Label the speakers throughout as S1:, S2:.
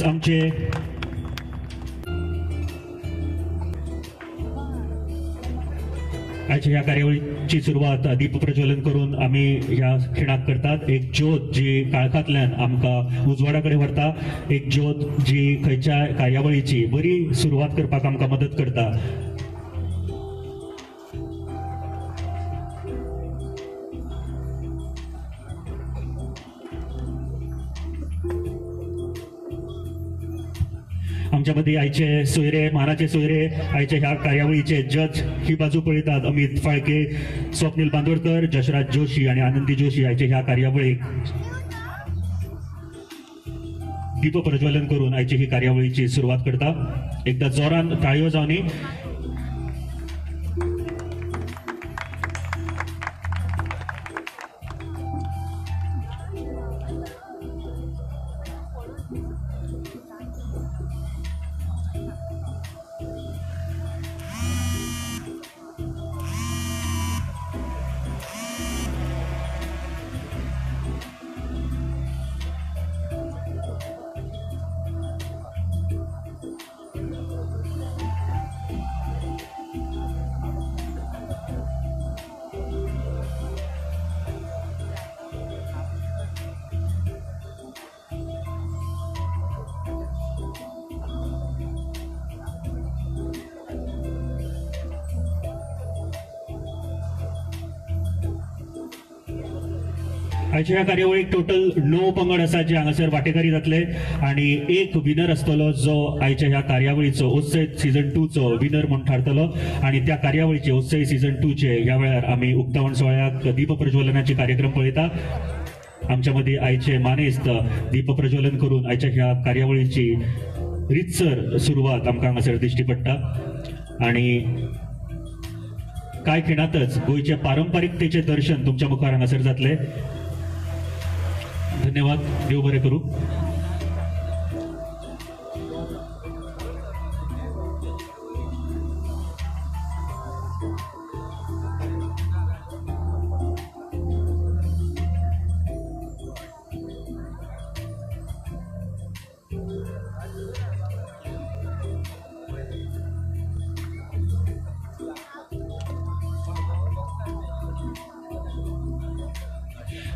S1: आमचे आयच्या ह्या कार्यावळीची सुरवात दीप प्रज्वलन करून आमी ह्या खिणाक करतात. एक ज्योत जी काळखांतल्यान आमकां उजवाडा कडेन व्हरता, एक ज्योत जी खंयच्या कार्यावळीची बरी सुरवात करपाक आमकां मदत करता. आमच्या मदीं आयचे सोयरे, मानाचे सोयरे, आयच्या ह्या कार्यावळीचे जज ही बाजू पळयतात. अमित फाळके, स्वप्नील बांदोडकर, जशराज जोशी आनी आनंदी जोशी आयच्या ह्या कार्यावळीक दीप प्रज्वलन करून आयची ही कार्यावळीची सुरवात करता. एकदा जोरान ताळयो जावनी. आयच्या ह्या कार्यावळीक टोटल 9 पंगड आसा जे हांगासर वांटेकारी जातले आनी एक विनर आसतलो जो आयच्या ह्या कार्यावळीचो उत्सय सीझन 2चो विनर म्हूण थारतलो. आनी त्या कार्यावळीचे उत्सय सीझन 2चे ह्या वेळार आमी उक्तावण सुवाळ्याक दीप प्रज्वलनाचे कार्यक्रम पळयता. आमच्या मदीं आयचे मानेस्त दीप प्रज्वलन करून आयच्या ह्या कार्यावळीची रितसर सुरवात आमकां हांगासर दिश्टी पडटा. आनी कांय खिणांतच गोंयचे पारंपारिकतेचें दर्शन तुमच्या मुखार हांगासर जातलें. धन्यवाद. देव बरें करूं.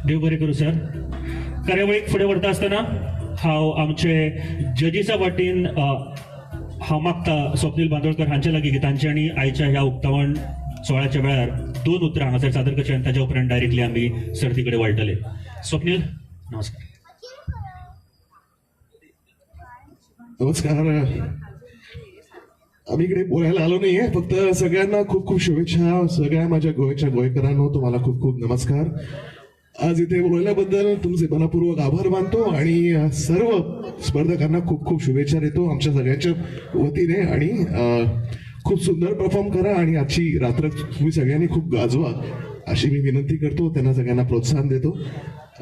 S1: देव बरें करूं सर. कार्यावळीक फुडें व्हरता आसतना हांव आमचे जजीसा वाटेन हांव मागता स्वप्नील बांदोडकर हांचे लागीं की तांच्यांनी आयच्या ह्या उक्तावण सुवाळ्याच्या वेळार 2 उतरां हांगासर सादर करचें आनी ताच्या उपरांत डायरेक्टली आमी सर्ती कडेन वळटले. स्वप्नील, नमस्कार.
S2: नमस्कार. आम्ही इकडे बोलायला आलो नाहीये, फक्त सगळ्यांना खूप खूप शुभेच्छा. सगळ्या माझ्या गोव्याच्या गोयकरांनो तुम्हाला खूप खूप नमस्कार. आज इथे बोलल्याबद्दल तुमचे मनपूर्वक आभार मानतो आणि सर्व स्पर्धकांना खूप खूप शुभेच्छा देतो आमच्या सगळ्यांच्या वतीने. आणि खूप सुंदर परफॉर्म करा आणि आजची रात्र तुम्ही सगळ्यांनी खूप गाजवा अशी मी विनंती करतो. त्यांना सगळ्यांना प्रोत्साहन देतो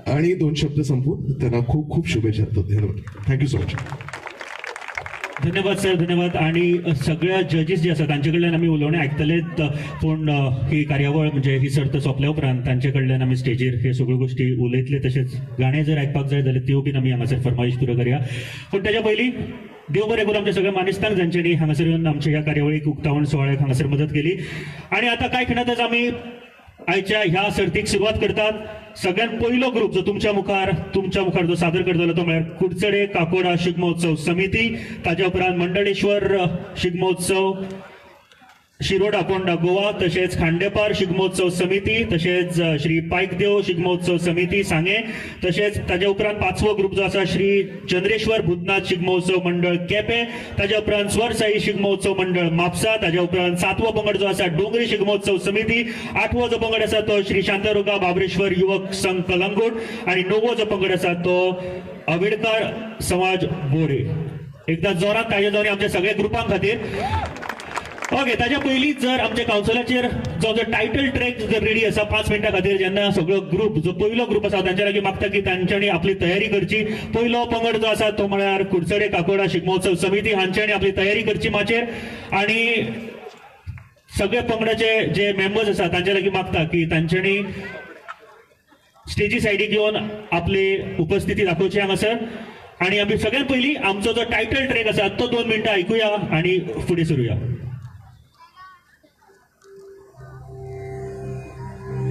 S2: आणि 2 शब्द संपवून त्यांना खूप खूप शुभेच्छा देतो. धन्यवाद. Thank you so much.
S1: धन्यवाद सर, धन्यवाद. आणि सगळ्या जजीस जे आसा तांचे कडल्यान आमी उलोवणें आयकतलेच, पूण ही कार्यावळ म्हणजे ही सर्त सोंपल्या उपरांत तांचे कडल्यान आमी स्टेजीर हे सगळ्यो गोश्टी उलयतले. तशेंच गाणें जर आयकपाक जाय जाल्यार त्यो बीन आमी हांगासर फरमाईश पुरो करया. पूण ताच्या पयलीं देव बरें करूं आमच्या सगळ्या मानेस्तांक जांच्यांनी हांगासर येवन आमच्या ह्या कार्यावळीक उक्तावण सुवाळ्याक हांगासर मदत केली. आनी आतां कांय खिणांतच आमी आयच्या ह्या सर्तीक सुरवात करतात. सगळ्यात पयलो ग्रुप जो तुमच्या मुखार जो सादर करतलो तो म्हळ्यार कुडचडे काकोडा शिगमोत्सव समिती, ताच्या उपरांत मंडळेश्वर शिगमोत्सव शिरोडा पोंडा गोवा, तशेंच खांडेपार शिगमोत्सव समिती, तशेंच श्री पायकदेव शिगमोत्सव समिती सांगे, तशेंच ताच्या उपरांत 5वो ग्रुप जो आसा श्री चंद्रेश्वर भूतनाथ शिगमोत्सव मंडळ केपें, ताच्या उपरांत स्वरसाई शिगमोत्सव मंडळ म्हापसा, ताच्या उपरांत 7वो पंगड जो आसा डोंगरी शिगमोत्सव समिती, 8वो जो पंगड आसा तो श्री शांतारुगा बाबरेश्वर युवक संघ कलंगूट आनी 9वो जो पंगड आसा तो आवेडकर समाज बोरे. एकदा जोरात ताळयो जावनी आमच्या सगळ्या ग्रुपां खातीर. ओके, ताच्या पयलीं जर आमच्या कावन्सिलाचेर जो जो टायटल ट्रॅक जर रेडी आसा 5 मिनटां खातीर, जेन्ना सगळो ग्रुप जो पयलो ग्रुप आसा तांच्या लागीं मागता की तांच्यांनी आपली तयारी करची. पयलो पंगड जो आसा तो म्हळ्यार कुडचडे काकोडा शिगमोत्सव समिती हांच्यांनी आपली तयारी करची माचेर. आनी सगळे पंगडाचे जे मेंबर्स आसा तांच्या लागीं मागता की तांच्यांनी स्टेजी सायडीक येवन आपली उपस्थिती दाखोवची हांगासर. आणि आमी सगळ्यात पयलीं आमचो जो टायटल ट्रॅक आसा तो 2 मिनटां आयकुया आणि फुडें सरुया.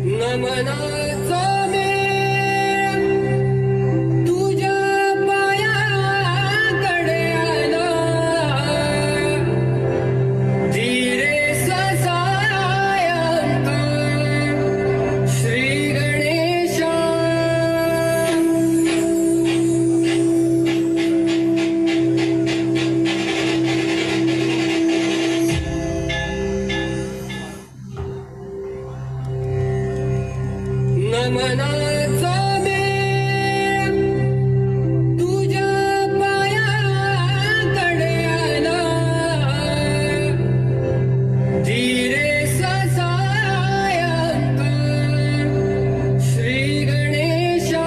S3: नमनाचो मेळ तुझ्या पायाकडे आला, धीरे ससायंत श्री गणेशा. नमनाचा मेळ तुझ्या पायाकडे आला, धीरे ससायंत श्री गणेशा.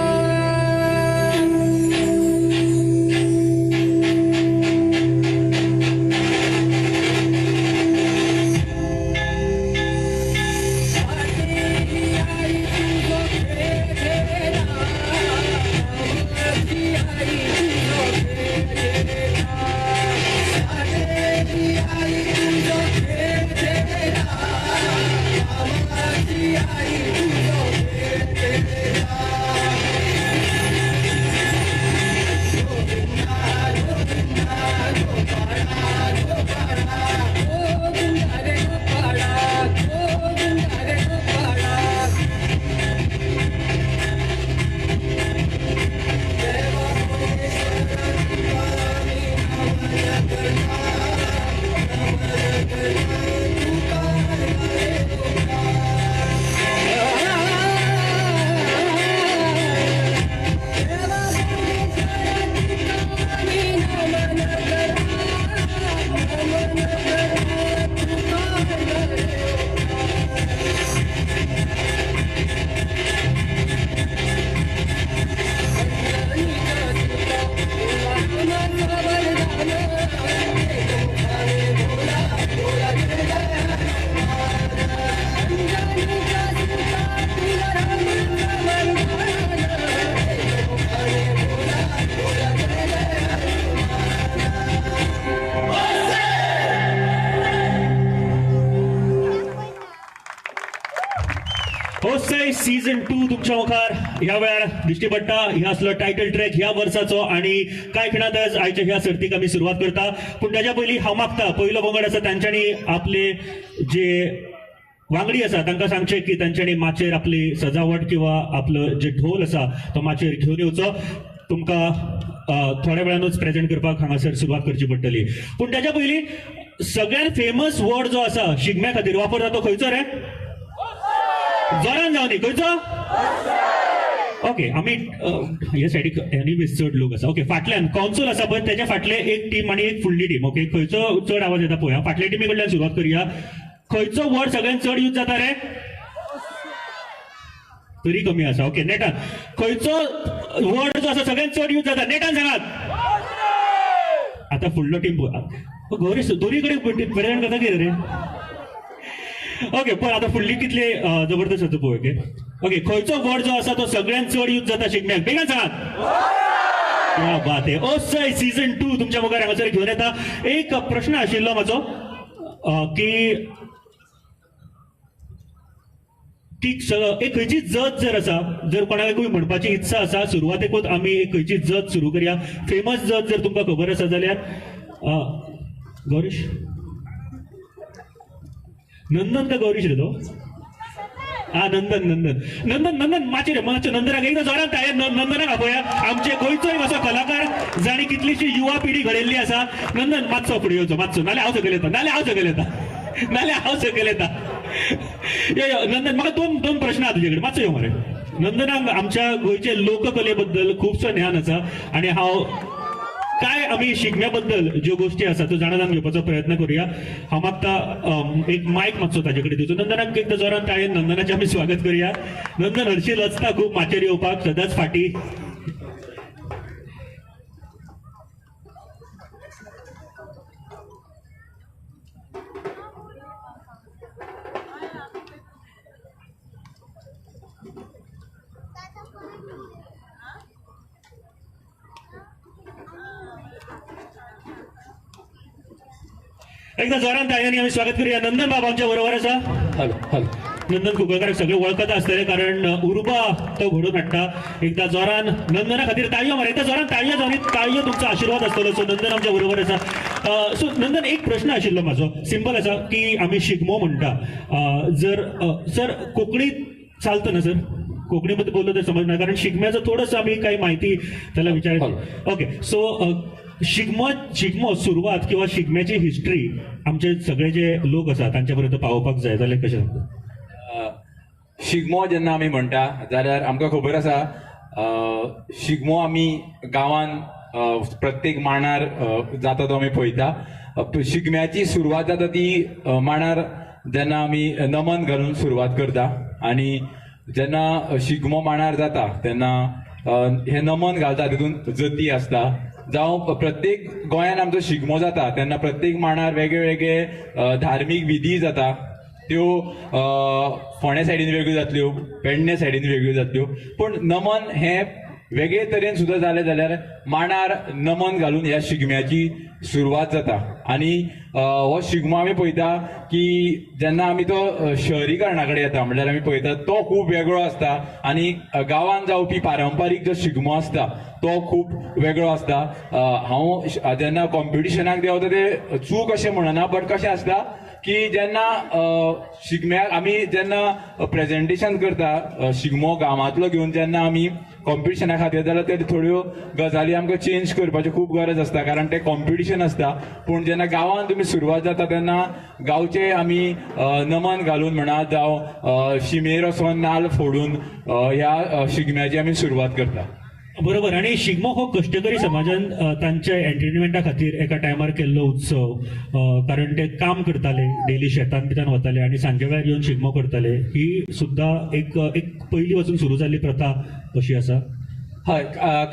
S1: होसय सीझन 2 तुमच्या मुखार ह्या वेळार दिश्टी पडटा. ह्या आसलो टायटल ट्रॅक ह्या वर्साचो आणि कांय खिणांतच आयच्या ह्या सर्तीक आमी सुरवात करता. पूण ताच्या पयलीं हांव मागता पयलो पंगड आसा तांच्यांनी आपले जे वांगडी आसा तांकां सांगचें की तांच्यांनी माचयेर आपली सजावट किंवा आपलो जे ढोल आसा तो माचयेर घेवन येवचो. तुमकां थोड्या वेळानूच प्रेजेंट करपाक हांगासर सुरवात करची पडटली. पूण ताच्या पयलीं सगळ्यात फेमस वर्ड जो आसा शिगम्या खातीर वापरता तो खंयचो रे? जोरान जावनी खंयचो? ओके, आमी ह्या सायडीक एनिवेज चड लोक आसा. ओके, फाटल्यान कॉन्सोल आसा पळय तेच्या फाटले एक टीम आनी एक फुडली टीम. ओके, खंयचो चड आवाज येता पळोवया. फाटल्या टिमी कडल्यान सुरवात करुया. खंयचो वर्ड सगळ्यात चड यूज जाता रे? तरी कमी आसा. ओके, नेटान खंयचो वर्ड जो आसा सगळ्यात चड यूज जाता? नेटान सांगात. आता फुडलो टीम गौरी दोन्ही कडेन प्रेजेंट करता कितें रे? ओके, पण आता फुडली कितले जबरदस्त आसा पळय. ओके ओके, खंयचो वर्ड जो आसा तो सगळ्यात चड यूज जाता शिगम्याक? बेगीन सांगात. क्या बात आहे. ओसय सीझन 2 तुमच्या मुखार हांगासर घेवन येता. एक प्रश्न आशिल्लो म्हाजो की एक खंयची जत जर आसा, जर कोणाकूय म्हणपाची इत्सा आसा, सुरवातेकूच आमी एक खंयची जत सुरू करया. फेमस जत जर तुमकां खबर आसा जाल्यार गौरीश नंदन का गौरीश रे तो? हा, नंदन नंदन नंदन नंदन माचेर रे, मातशें नंदनाक एकदां जोरान ताळयो. नंदनाक आपोवया. आमचे गोंयचो एक असो कलाकार जाणी कितलीशी युवा पिढी घडयल्ली आसा. नंदन मातसो फुडें येवचो, मातसो, नाल्यार हांव सकयल येता, नाल्यार हांव सकयल येता, नाल्यार हांव सकयल येता. यो नंदन, म्हाका दोन प्रश्न आसा तुजे कडेन, मातसो यो मरे. नंदनाक आमच्या गोंयचे लोककले बद्दल खुबसो ज्ञान आसा आनी हांव काय आमी शिगम्या बद्दल ज्यो गोष्टी आसा त्यो जाणा जावन घेवपाचो प्रयत्न करुया. हांव मागता एक मायक मातसो ताजे कडेन दिवचो. नंदनाक एकदां जोरान ताळयेन नंदनाचें आमी स्वागत करुया. नंदन हरशी लजता खूब माचयेर येवपाक, सदांच फाटी. एकदा जोरान ताळयांनी आमी स्वागत करूया नंदन बाब आमच्या बरोबर आसा.
S3: हॅलो हॅलो,
S1: नंदन कुंकळकाराक सगळे वळखता आसतले कारण उर्बा तो घडोवन हाडटा. एकदा जोरान नंदना खातीर ताळयो मार, एकदा जोरान ताळयो जावन ताळयो तुमचो आशिर्वाद आसतलो. सो नंदन आमच्या बरोबर आसा. सो नंदन, एक प्रश्न आशिल्लो म्हाजो, सिंपल आसा की आमी शिगमो म्हणटा, जर सर कोंकणीत चालतं ना सर? कोंकणीमध्ये बोललो तर समजणार, कारण शिगम्याचं थोडंसं आम्ही काही माहिती त्याला विचार. ओके, सो शिगमो शिगमो सुरवात किंवा शिगम्याची हिस्ट्री आमचे सगळे जे लोक आसा तांच्या पर्यंत पावोवपाक जाय जाल्यार कशें सांगता?
S4: शिगमो जेन्ना आमी म्हणटा जाल्यार आमकां खबर आसा, शिगमो आमी गांवान प्रत्येक मांडार जाता तो आमी पळयता. शिगम्याची सुरवात जाता ती मांडार जेन्ना आमी नमन घालून सुरवात करता आनी जेन्ना शिगमो मांडार जाता तेन्ना हे नमन घालता, तितून जती आसता. जावं प्रत्येक गोंयान आमचो शिगमो जाता तेन्ना प्रत्येक मांडार वेगळे वेगळे धार्मीक विधी जाता, त्यो फोंड्या सायडीन वेगळ्यो जातल्यो, पेडणे सायडीन वेगळ्यो जातल्यो, पूण नमन हें वेगळे तरेन सुद्दां जालें जाल्यार मांडार नमन घालून ह्या शिगम्याची सुरवात जाता. आनी हो शिगमो आमी पळयता की जेन्ना आमी तो शहरीकरणा कडेन येता म्हणल्यार आमी पळयता तो खूब वेगळो आसता आनी गांवांत जावपी पारंपारीक जो शिगमो आसता तो खूब वेगळो आसता. हांव जेन्ना कॉम्पिटिशनाक देंवता ते चूक अशें म्हणना, बट कशें आसता की जेन्ना शिगम्याक आमी जेन्ना प्रेजेंटेशन करता शिगमो गांवांतलो घेवन जेन्ना आमी कॉम्पिटिशना खातीर जाल्यार ते थोड्यो गजाली आमकां चेंज करपाची खूब गरज आसता, कारण ते कॉम्पिटिशन आसता. पूण जेन्ना गांवांत तुमी सुरवात जाता तेन्ना गांवचे आमी नमन घालून म्हणा जावं शिमेर वचोन नाल्ल फोडून ह्या शिगम्याची आमी सुरवात करता.
S1: बरोबर. आणि शिगमो हो कश्टकरी समाजान तांच्या एंटरटेनमेंटा खातीर एका टायमार केल्लो उत्सव, कारण ते काम करताले, डेली शेतान बितान वताले आनी सांजे वेळार येवन शिगमो करताले. ही सुद्दां एक एक पयलीं वचून सुरू जाल्ली प्रथा अशी आसा.
S4: हय,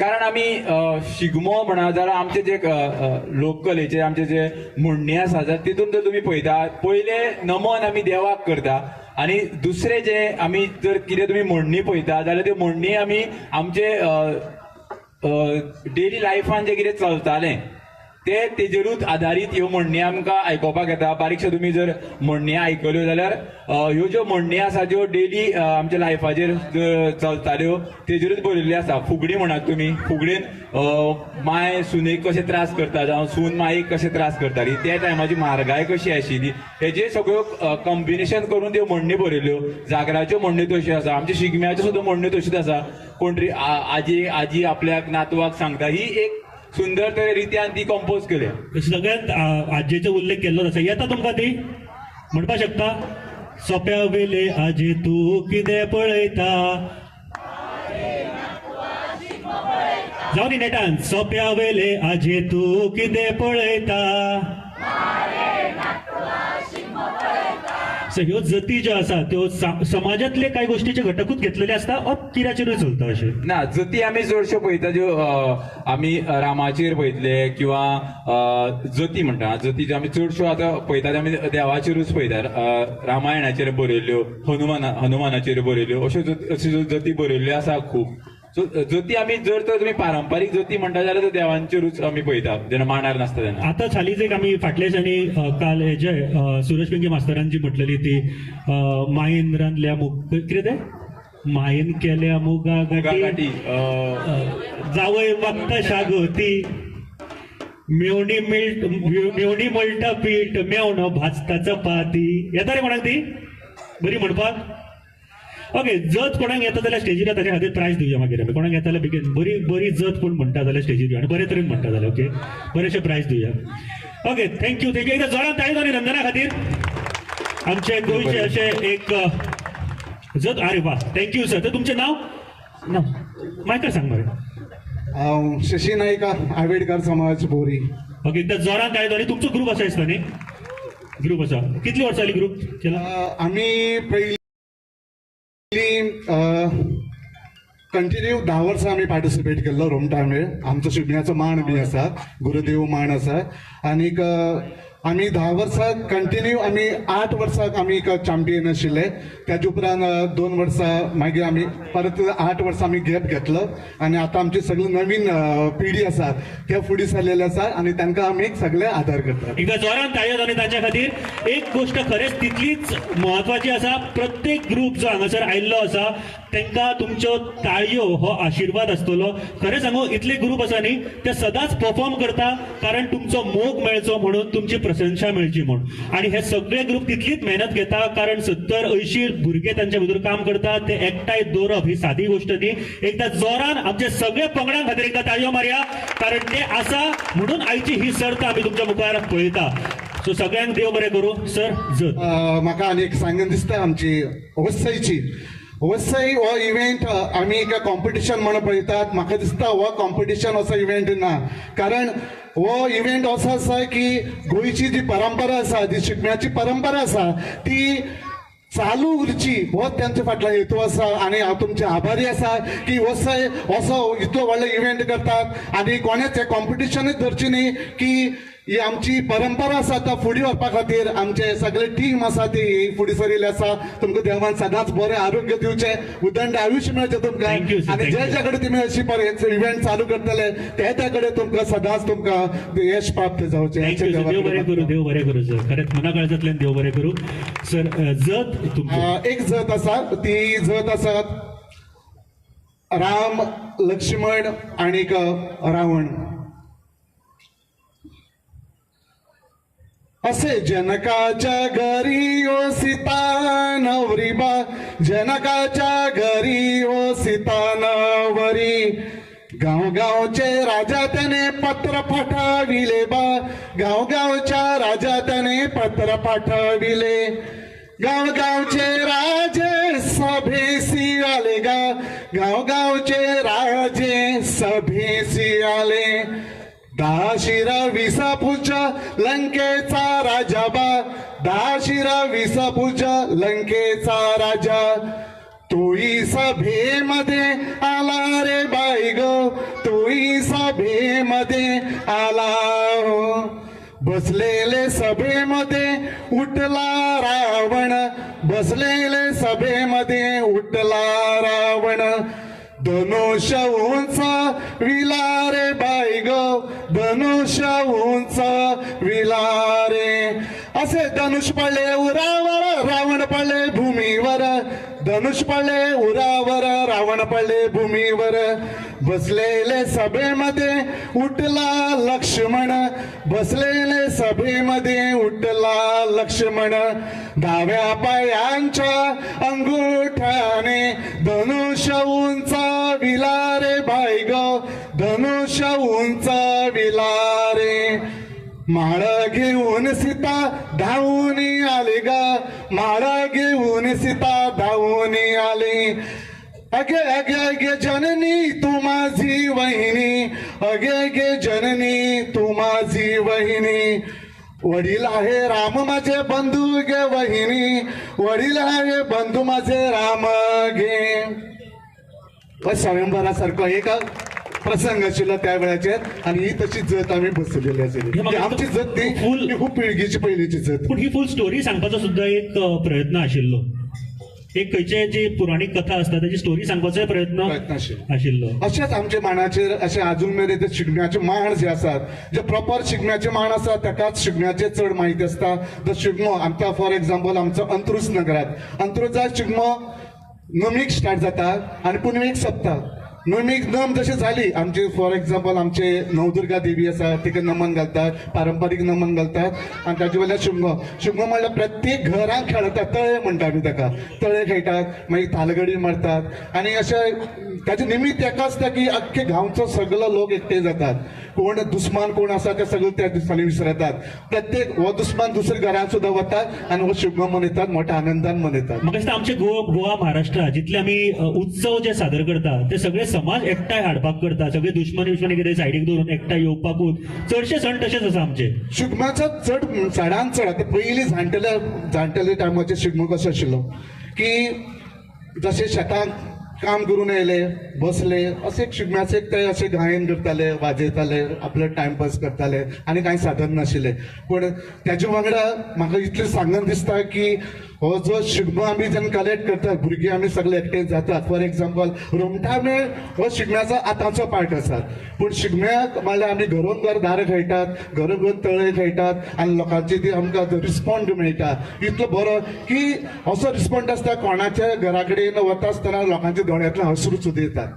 S4: कारण आमी शिगमो म्हणा जाल्यार आमचे जे लोककलेचे आमचे जे म्हणणे आसा जाल्यार तितून जर तुमी पळयता पयलें नमन आमी देवाक करता आनी दुसरें जे आमी जर कितें तुमी म्हणणी पळयता जाल्यार त्यो म्हणणी आमी आमचे डेली लायफान जें कितें चलतालें ते तेजेरूच आदारीत ह्यो म्हणणी आमकां आयकोपाक येता. बारीकशे तुमी जर म्हणणी आयकल्यो जाल्यार ह्यो ज्यो म्हणणी आसा ज्यो डेली आमच्या लायफाचेर चलताल्यो तेजेरूच बरयल्ल्यो आसा. फुगडी म्हणात तुमी, फुगडीन माय सुनेक कशे त्रास करता जावं सून मायेक कशे त्रास करताली, त्या टायमाची म्हारगाय कशी आशिल्ली, हेजे सगळ्यो कॉम्बिनेशन करून त्यो म्हणणी बरयल्यो. जागराच्यो म्हणण्यो तश्यो आसा, आमच्या शिगम्याच्यो सुद्दां म्हणण्यो तश्योच आसा. कोण तरी आजी आजी आपल्याक नातवाक सांगता, ही एक सुंदर तरे रित्यान ती कंपोज केल्या.
S1: सगळ्यात आजयेचो उल्लेख केल्लो आसा, येता तुमकां ती म्हणपाक शकता? सोंप्या वेले आजे तूं कितें पळयता, जावं न्ही नेटान. सोंप्या वेले आजे तूं कितें पळयता. सो ह्यो जती ज्यो आसा त्यो समाजांतले कांय गोश्टीचे घटकूच घेतलेले आसता ओ कित्याचेरूय चलता अशें
S4: ना? जती आमी चडश्यो पळयता ज्यो आमी रामाचेर पळयतले किंवा जती म्हणटा, जती ज्यो आमी चडश्यो आतां पळयता त्यो आमी देवाचेरूच पळयता. रामायणाचेर बरयल्ल्यो, हनुमानाचेर बरयल्ल्यो, अश्यो अश्यो जती बरयल्ल्यो आसा खूब. सो जती आमी जर तर तुमी पारंपारीक जती म्हणटा जाल्यार त्यो देवांचेरूच आमी पळयता जेन्ना मांडार नासता तेन्ना.
S1: आतां हालींच एक आमी फाटल्या दिसांनी काल हेजे सुरेश पिंगे मास्तरांची म्हटलेली ती मायेन रांदल्या मुग, कितें तें मायेन केल्या मुगा गाठी, जावय मागता शागोती, मेवणी मेवणी मळटा पीठ, मेवणो भाजता चपाती. येता रे कोणाक ती बरी म्हणपाक? ओके, जत कोणाक येता जाल्यार स्टेजीर ताच्या खातीर प्रायज दिवया मागीर आमी. कोणाक येता जाल्यार बेगीन बरी बरी जत कोण म्हणटा जाल्यार स्टेजीर दिवया आनी बरे तरेन म्हणटा जाल्यार ओके बरेशे प्रायज दिवया. Okay, thank you thank you. एकदा जोरान ताळी जाली नंदना खातीर, आमचे गोंयचे अशे एक जत. अरे वा, thank you sir. तर तुमचें नांव? नांव मायकल सांग मरे.
S5: हांव शशी नायक, आवेडकर समाज, बोरी.
S1: ओके, एकदा जोरान ताळी जाली. तुमचो ग्रूप आसा दिसता न्ही? ग्रूप आसा. कितली वर्सां जाली ग्रूप केला?
S5: आमी पयलीं कंटिन्यू 10 वर्सां आमी पार्टिसिपेट केल्लो रोमटामेळ. आमचो शिगम्याचो मांड बी आसा, गुरुदेव मांड आसा. आनीक आमी 10 वर्सां कंटिन्यू आमी 8 वर्सां आमी एक चॅम्पियन आशिल्ले. त्याच्या उपरांत 2 वर्सां मागीर आमी परत 8 वर्सां आमी गॅप घेतलो आनी आतां आमची सगळी नवीन पिढी आसा त्या फुडें सरलेले आसा आनी तांकां आमी सगळे आदार करतात.
S1: एकदा जोरान ताळयो आनी तांच्या खातीर. एक गोश्ट खरेंच तितलीच म्हत्वाची आसा, प्रत्येक ग्रूप जो हांगासर आयिल्लो आसा तांकां तुमच्यो ताळयो हो आशिर्वाद आसतलो. खरें सांगू, इतले ग्रूप आसा न्ही ते सदांच परफॉर्म करता कारण तुमचो मोग मेळचो म्हणून, तुमची प्रशंसा मेळची म्हूण. आनी हे सगळे ग्रूप तितलीच मेहनत घेता कारण 70-80 भुरगे तांच्या भितर काम करता. ते एकठांय दवरप ही सादी गोश्ट न्ही. एकदा जोरान आमच्या सगळ्या पंगडां खातीर एकदा ताळयो मारया कारण ते आसा म्हणून आयची ही सर्त आमी तुमच्या मुखार पळयता. सो सगळ्यांक देव बरें करूं. सर जत
S5: म्हाका आनी एक सांगन दिसता, आमची वसईची वसई हो इव्हेंट आमी एक कॉम्पिटिशन म्हणून पळयतात. म्हाका दिसता हो कॉम्पिटिशन असो इव्हेंट ना, कारण हो इव्हेंट असो आसा की गोंयची जी परंपरा आसा, जी शिगम्याची परंपरा आसा ती चालू उरची हो तेंच्या फाटल्यान हेतू आसा. आनी हांव तुमचे आभारी आसा की वसय असो इतलो व्हडलो इव्हेंट करतात आनी कोणेच हें कॉम्पिटिशनूच धरची न्ही की ही आमची परंपरा आसा ता फुडें व्हरपा खातीर आमचे सगळे टीम आसा ती फुडें सरिल्ली आसा. तुमकां देवान सदांच बरें आरोग्य दिवचें, उदंड आयुश्य मेळचें तुमकां आनी जे जे कडेन तुमी अशी इव्हेंट चालू करतले ते त्या कडेन तुमकां सदांच तुमकां यश प्राप्त जावचें.
S1: देव बरें करूं, देव बरें करूं सर. खरेंच मना काळजांतल्यान देव बरें करूं सर. जत
S5: एक जत आसा, ती जत आसा राम, लक्ष्मण आनीक रावण. असे जनकाच्या घरी ओ सीता नवरी बा, जनकाच्या घरी ओ सीता नवरी, गावगावचे राजा त्याने पत्र पाठविले बा, गावगावच्या राजा त्याने पत्र पाठविले, गावगावचे राजे सभेसी आले गा, गावगावचे राजे सभेसी आले, 10 शिरा 20 लंकेचा राजा बा, 10 शिरा 20 लंकेचा राजा, तोही सभेमध्ये आला रे बाई गो, तोही सभेमध्ये आला हो. बसलेले सभेमध्ये उठला रावण, बसलेले सभेमध्ये उठला रावण, धनुष उंच विला रे बाई गो, धनुष उंच विला रे. असे धनुष पडले उरावर, रावण पडले भूमीवर, धनुष पडले उरावर, रावण पडले भूमीवर, बसलेले सभेमध्ये उठला लक्ष्मण, बसलेले सभेमध्ये उठला लक्ष्मण, डाव्या पायांच्या अंगुठाने धनुष उंच विला रे बाई गो, धनुष उंच विला रे. माळ घेऊन सीता धावून आले गा, माळ घेऊन सीता धावून आले, अगे अगे अगे जननी तू माझी वहिनी, अगे अगे जननी तू माझी वहिनी, वडील आहे राम माझे बंधू गे वहिनी, वडील आहे बंधू माझे राम गे. स्वयंवरासारखो एक प्रसंग आशिल्लो त्या वेळाचेर आनी ही तशी जत आमी बसयलेली आशिल्ली. आमची जत ती खूब पिळगेची पयलींची जत.
S1: पूण ही फूल स्टोरी सांगपाचो सुद्दां एक प्रयत्न आशिल्लो. एक खंयचे जी पुराणीक कथा आसता ताची स्टोरी सांगपाचोय प्रयत्न आशिल्लो.
S5: अशेच आमचे मांडाचेर अशें आजून मेरेन ते शिगम्याचे मांड जे आसात, जे प्रॉपर शिगम्याचे मांड आसात ताकाच शिगम्याचे चड म्हायती आसता. जो शिगमो आमकां फॉर एग्जाम्पल आमचो अंत्रुज नगरांत अंत्रुजा शिगमो नमीक स्टार्ट जाता आनी पुनवेक सोंपता. नमीक नम जशें जाली आमची फॉर एग्जाम्पल आमचे नवदुर्गा देवी आसा तिका नमन घालतात, पारंपारीक नमन घालतात आनी ताजे वयल्यान शिगमो. शिगमो म्हणल्यार प्रत्येक घरांत खेळतात, तळे म्हणटा आमी ताका, तळे खेळटात, मागीर तालगडी मारतात आनी अशें ताजें निमित्त एका आसता की अख्खे गांवचो सगळो लोक एकठांय जातात. कोण दुस्मान कोण आसा ते सगळे त्या दिसांनी विसरतात. प्रत्येक हो दुस्मान दुसऱ्या घरांत सुद्दां वतात आनी हो शिगमो मनयतात, मोठ्या आनंदान मनयतात.
S1: म्हाका दिसता आमचे गोवा महाराष्ट्रा जितले आमी उत्सव जे सादर करता ते सगळे समाज एकठांय हाडपाक करता, सगळे दुश्मनी विश्मनी कितें सायडीक दवरून एकठांय येवपाकूच चडशे सण तशेच आसा आमचे.
S5: शिगम्याचो चड चडान चड आतां पयलीं जाणटेले टायमाचेर शिगमो कसो आशिल्लो की जशें शेतांक काम करून येयले बसले अशें एक शिगम्याचें एक ते अशें गायन करताले, वाजयताले, आपलो टायमपास करताले आनी कांय साधन नाशिल्लें. पूण तेजे वांगडा म्हाका इतलें सांगन दिसता की हो जो शिगमो आमी जेन्ना कलेक्ट करतात, भुरगीं आमी सगळे एकठांय जातात. फॉर एग्जाम्पल रोमटामेळ हो शिगम्याचो आतांचो पार्ट आसा, पूण शिगम्याक म्हणल्यार आमी घरोन घर दारां खेळटात, घरोन घर तळे खेळटात आनी लोकांची ती आमकां रिस्पोन्ड मेळटा इतलो बरो की असो रिस्पोन्ड आसता कोणाच्या घरा कडेन वता आसतना लोकांच्या दोळ्यांतल्यान अश्रू सुद्दां येतात,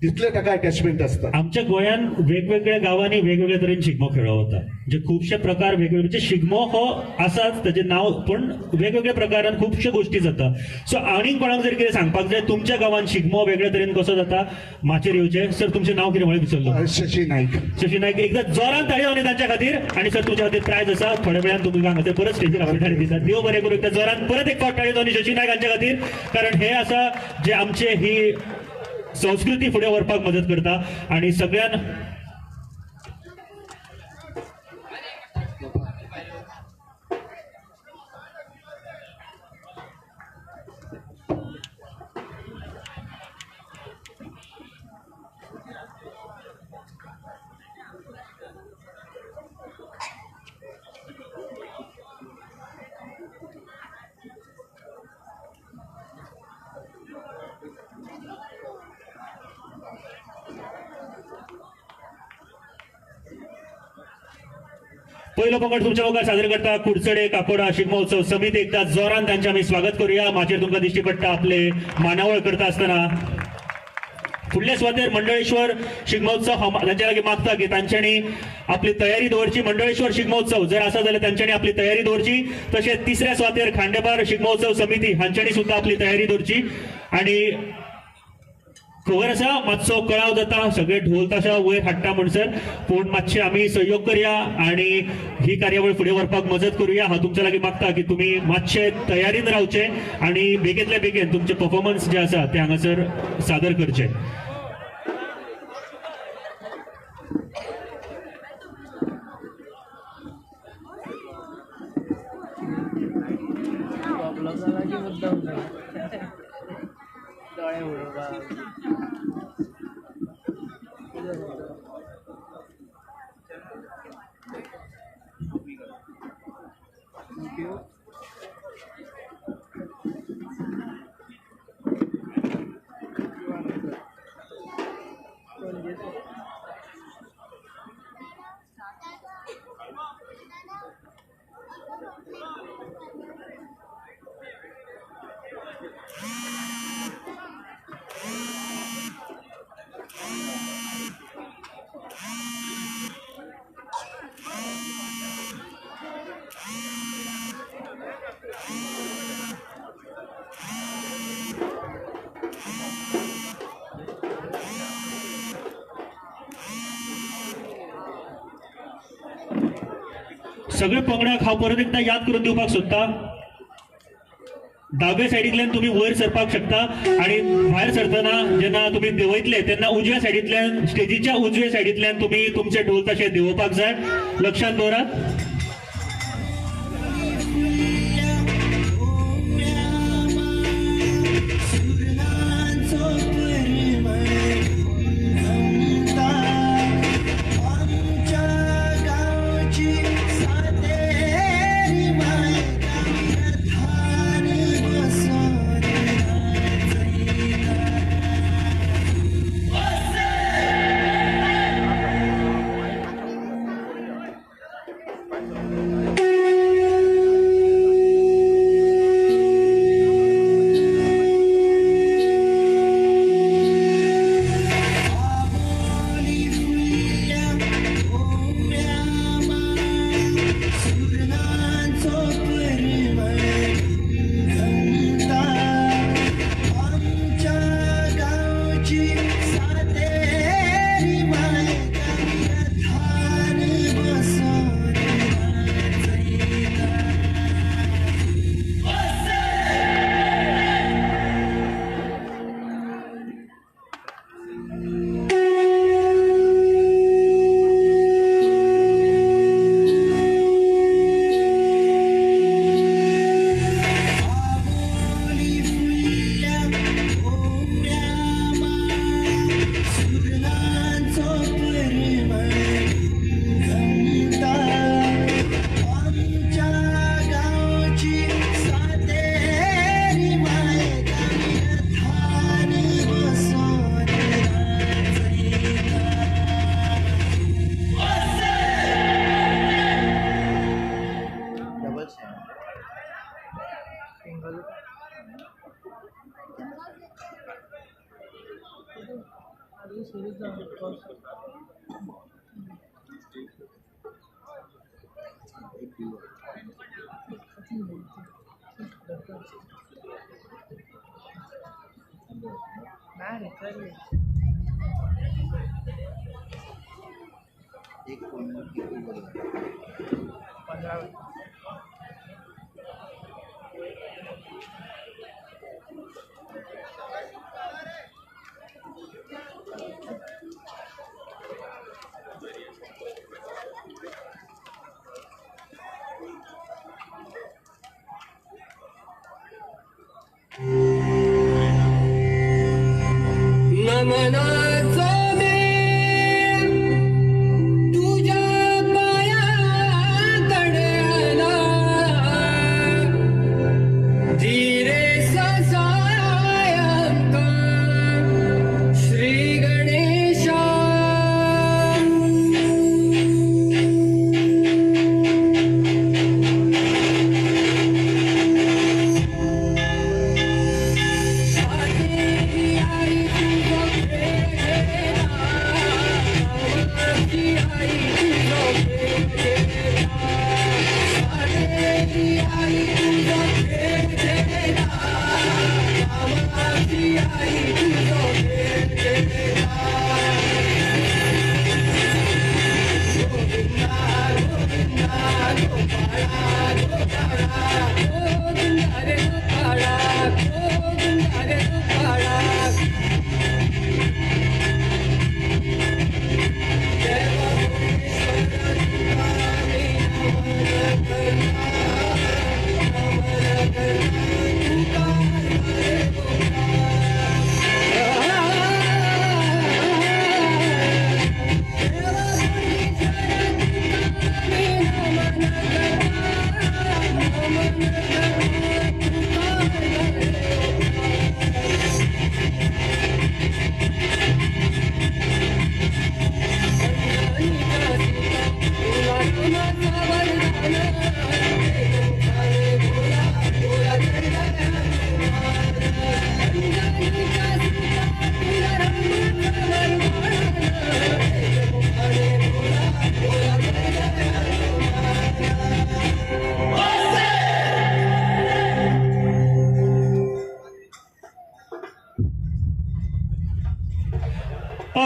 S5: इतले ताका अटॅचमेंट आसता.
S1: आमच्या गोंयांत वेगवेगळ्या गांवांनी वेगवेगळे तरेन शिगमो खेळ्ळो वता, म्हणजे खुबशे प्रकार वेगवेगळे, म्हणजे शिगमो हो आसाच ताजें नांव, पूण वेगवेगळ्या प्रकारान खुबश्यो गोश्टी जाता. सो आनीक कोणाक जर कितें सांगपाक जाय तुमच्या गांवांत शिगमो वेगळे तरेन कसो जाता, माचयेर येवचें. सर तुमचें नांव कितें म्हळें विसरलो?
S5: शशी नायक.
S1: शशी नायक, एकदा जोरान ताळी जावनी तांच्या खातीर. आनी सर तुमच्या खातीर प्रायज आसा, थोड्या वेळान तुमकां हांगासर परत स्टेजीर आपयता दिसा. देव बरें करूं. एकदा जोरान परत एक फावट ताळी जावनी शशी नायक हांच्या खातीर, कारण हे आसा जे आमचे ही संस्कृती फुडें व्हरपाक मदत करता. आनी सगळ्यान पहिलो पंगड तुमच्या मुखार सादर करता कुडचडे काकोडा शिगमोत्सव समिती. एकदा जोरान तांचे आमी स्वागत करूया. माचयेर तुमकां दिश्टी पडटा आपले मानावळ करता आसतना. फुडल्या सुवातेर मंडळेश्वर शिगमोत्सव हांव तांच्या लागीं मागता की तांच्यांनी आपली तयारी दवरची. मंडळेश्वर शिगमोत्सव जर आसा जाल्यार तांच्यांनी आपली तयारी दवरची. तशेंच तिसऱ्या सुवातेर खांडेपार शिगमोत्सव समिती हांच्यांनी सुद्दां आपली तयारी दवरची. आनी खबर आसा मातसो कळाव जाता, सगळे ढोल ताशा वयर हाडटा म्हणसर, पूण मातशे आमी सहयोग करया आनी ही कार्यावळ फुडें व्हरपाक मजत करुया. हांव तुमच्या लागीं मागता की तुमी मातशे तयारीन रावचे आनी बेगींतल्या बेगीन तुमचे परफॉर्मन्स जे आसा ते हांगासर सादर करचे. सगळे पंगडाक हांव परत एकदा याद करून दिवपाक सोदता, दाव्या सायडींतल्यान तुमी वयर सरपाक शकता आनी भायर सरतना जेन्ना तुमी देंवयतले तेन्ना उजव्या सायडींतल्यान, स्टेजीच्या उजव्या सायडींतल्यान तुमी तुमचे ढोल ताशे देंवोवपाक जाय. लक्षांत दवरात.
S3: नमनाचो मेळ तुज्या पांया कडेन धीरे ससाय आमकां Shri Ganesha.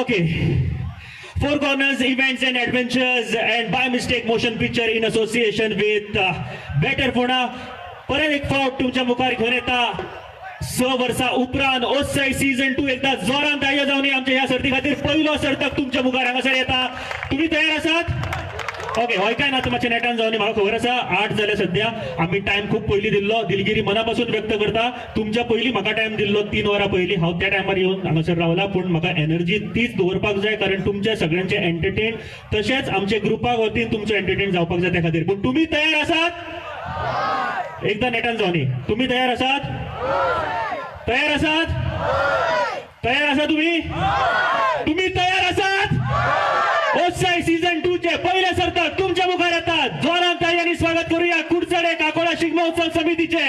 S1: Okay. Four Corners Events and Adventures and By Mistake Motion Picture in association with Better Fona. परत एक फावट तुमच्या मुखार घेवन येता 6 वर्सां उपरांत ओसाय सीझन 2 एकदा जोरान ताळयो जावनी आमच्या ह्या सर्ती खातीर पयलो सर्तक तुमच्या मुखार हांगासर येता. तुमी तयार आसात? ओके, हय काय ना मातशें नेटान जावनी, म्हाका खबर आसा 8 जाले सद्या, आमी टायम खूब पयलीं दिल्लो, दिलगिरी मना पासून व्यक्त करता. तुमच्या पयलीं म्हाका टायम दिल्लो 3 वरां पयलीं, हांव त्या टायमार येवन हांगासर रावला, पूण म्हाका एनर्जी तीच दवरपाक जाय कारण तुमच्या सगळ्यांचे एंटरटेन तशेंच आमचे ग्रुपाक वतीन तुमचो एंटरटेन जावपाक जाय त्या खातीर. पूण तुमी तयार आसात? एकदा नेटान जावनी, तुमी तयार आसात? तयार आसात? तयार आसा तुमी? तुमी तयार आसात? ओसाय सीझन 2 चे पहिले सर्तक तुमच्या मुखार येतात. जोरान ताळयांनी स्वागत करूया कुडचडे काकोडा शिगमोत्सव समितीचे.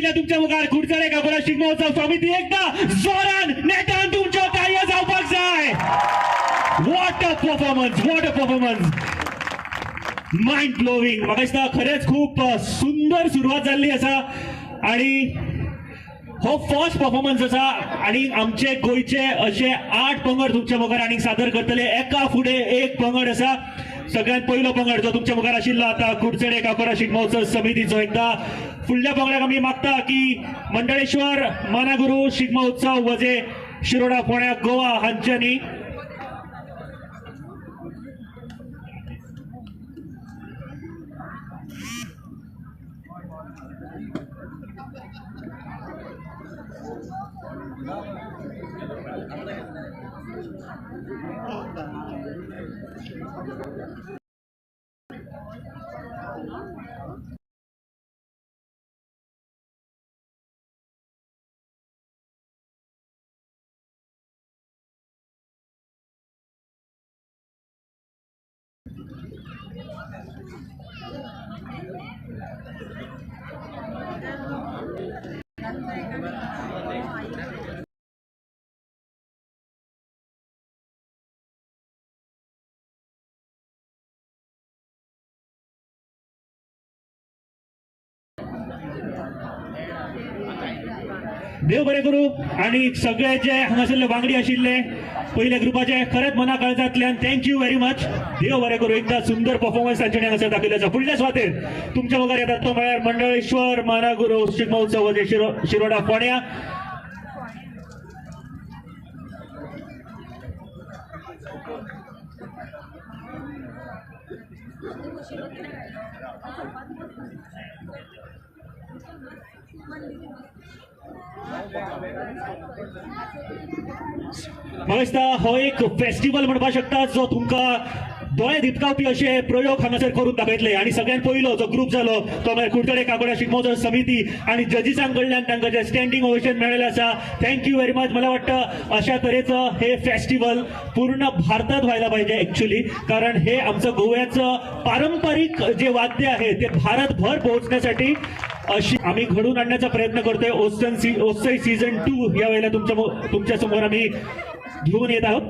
S1: आशिल्ले तुमच्या मुखार कुडचडे काकोडा शिगमोत्सव समिती. एकदा जोरान नेटान तुमच्यो ताळयो जावपाक जाय. What a performance, what a performance, mind blowing. म्हाका दिसता खरेंच खूब सुंदर सुरवात जाल्ली आसा आणि हो फर्स्ट परफॉर्मन्स आसा आणि आमचे गोंयचे अशे 8 पंगड तुमच्या मुखार आनी सादर करतले. एका फुडें एक पंगड आसा. सगळ्यात पयलो पंगड जो तुमच्या मुखार आशिल्लो आतां कुडचडे काकोडा शिगमोत्सव समितीचो. एकदा फुडल्या पंगडाक आमी मागता की मंडळेश्वर मानागुरू शिगमोत्सव वजे शिरोडा फोंड्या गोवा हांच्यांनी देव बरें करूं. आणि सगळे जे हांगासरले वांगडी आशिल्ले पयल्या ग्रुपाचे खरेंच मना काळजांतल्यान thank you very much. देव बरें करूं. एकदा सुंदर परफॉर्मन्स तांच्यानी हांगासर दाखयलो आसा. फुडल्या सुवातेर तुमच्या मुखार येतात तो म्हळ्यार मंडळेश्वर मानागुरू शिगमोत्सव शिरोडा फोंड्या. म्हाका दिसता हो एक फेस्टिवल म्हणपाक शकता जो तुमकां दोळे दिपकावपी अशे प्रयोग हांगासर करून दाखयतले. आनी सगळ्यात पयलो जो ग्रुप जालो तो म्हळ्यार कुडचडे काकोडा शिगमोत्सव समिती आनी जजीसां कडल्यान तांकां जें स्टँडींग ओवेशन मेळिल्लें आसा. Thank you very much. मला वाटतं अशा तरेचं हे फेस्टिवल पूर्ण भारतात व्हायला पाहिजे ॲक्च्युली, कारण हे आमचं गोव्याचं पारंपरिक जे वाद्य आहे ते भारतभर पोहोचण्यासाठी अशी आम्ही घडवून आणण्याचा प्रयत्न करतोय. ओत्सई सीझन 2 या वेळेला तुमच्या समोर आम्ही घेऊन येत आहोत.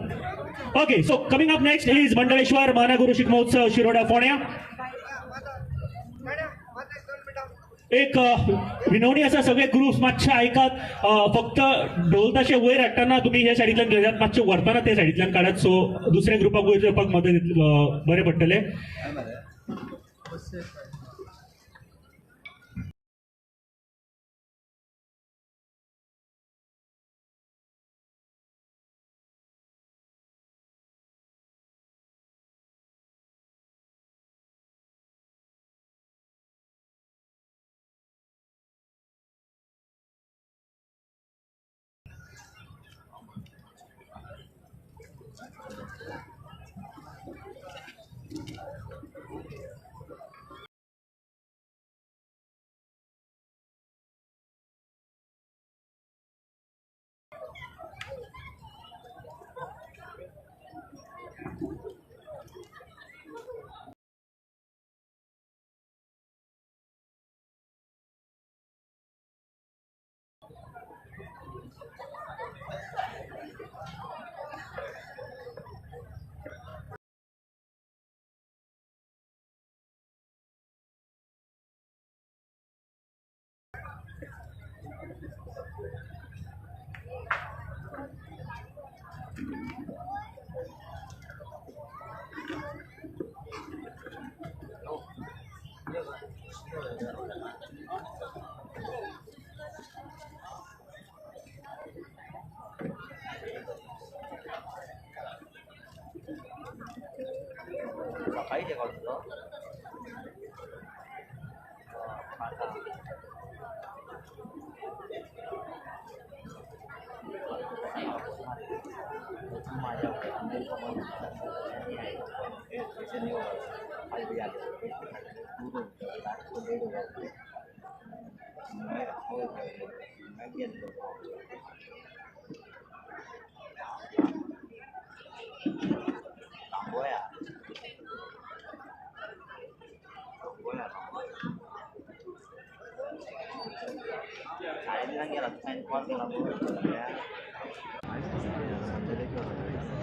S1: Okay, so coming up next is Mandaleshwar Managuru Shigmotsav Shiroda Ponda. एक विनवणी आसा, सगळे ग्रुप्स मातशे आयकात. फक्त ढोल ताशे वयर हाडटना तुमी हे सायडींतल्यान घेयात, मातशे व्हरतना ते सायडींतल्यान काडात, सो दुसऱ्या ग्रुपाक वयर येवपाक मदत बरें पडटलें.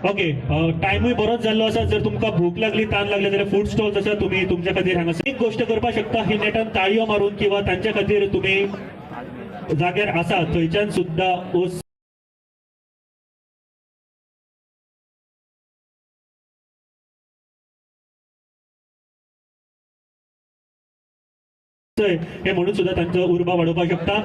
S1: ओके, टायमूय बरोच जाल्लो आसा. जर तुमकां भूक लागली, तान लागली जाल्यार फूड स्टॉल्स आसा, तुमी तुमच्या खातीर हांगा एक गोश्ट करपाक शकता, ही नेटान ताळयो मारून किंवा तांच्या खातीर तुमी जाग्यार आसा थंयच्यान सुद्दां हे म्हणून सुद्धा तांचो उर्बा वाडोवपाक शकता.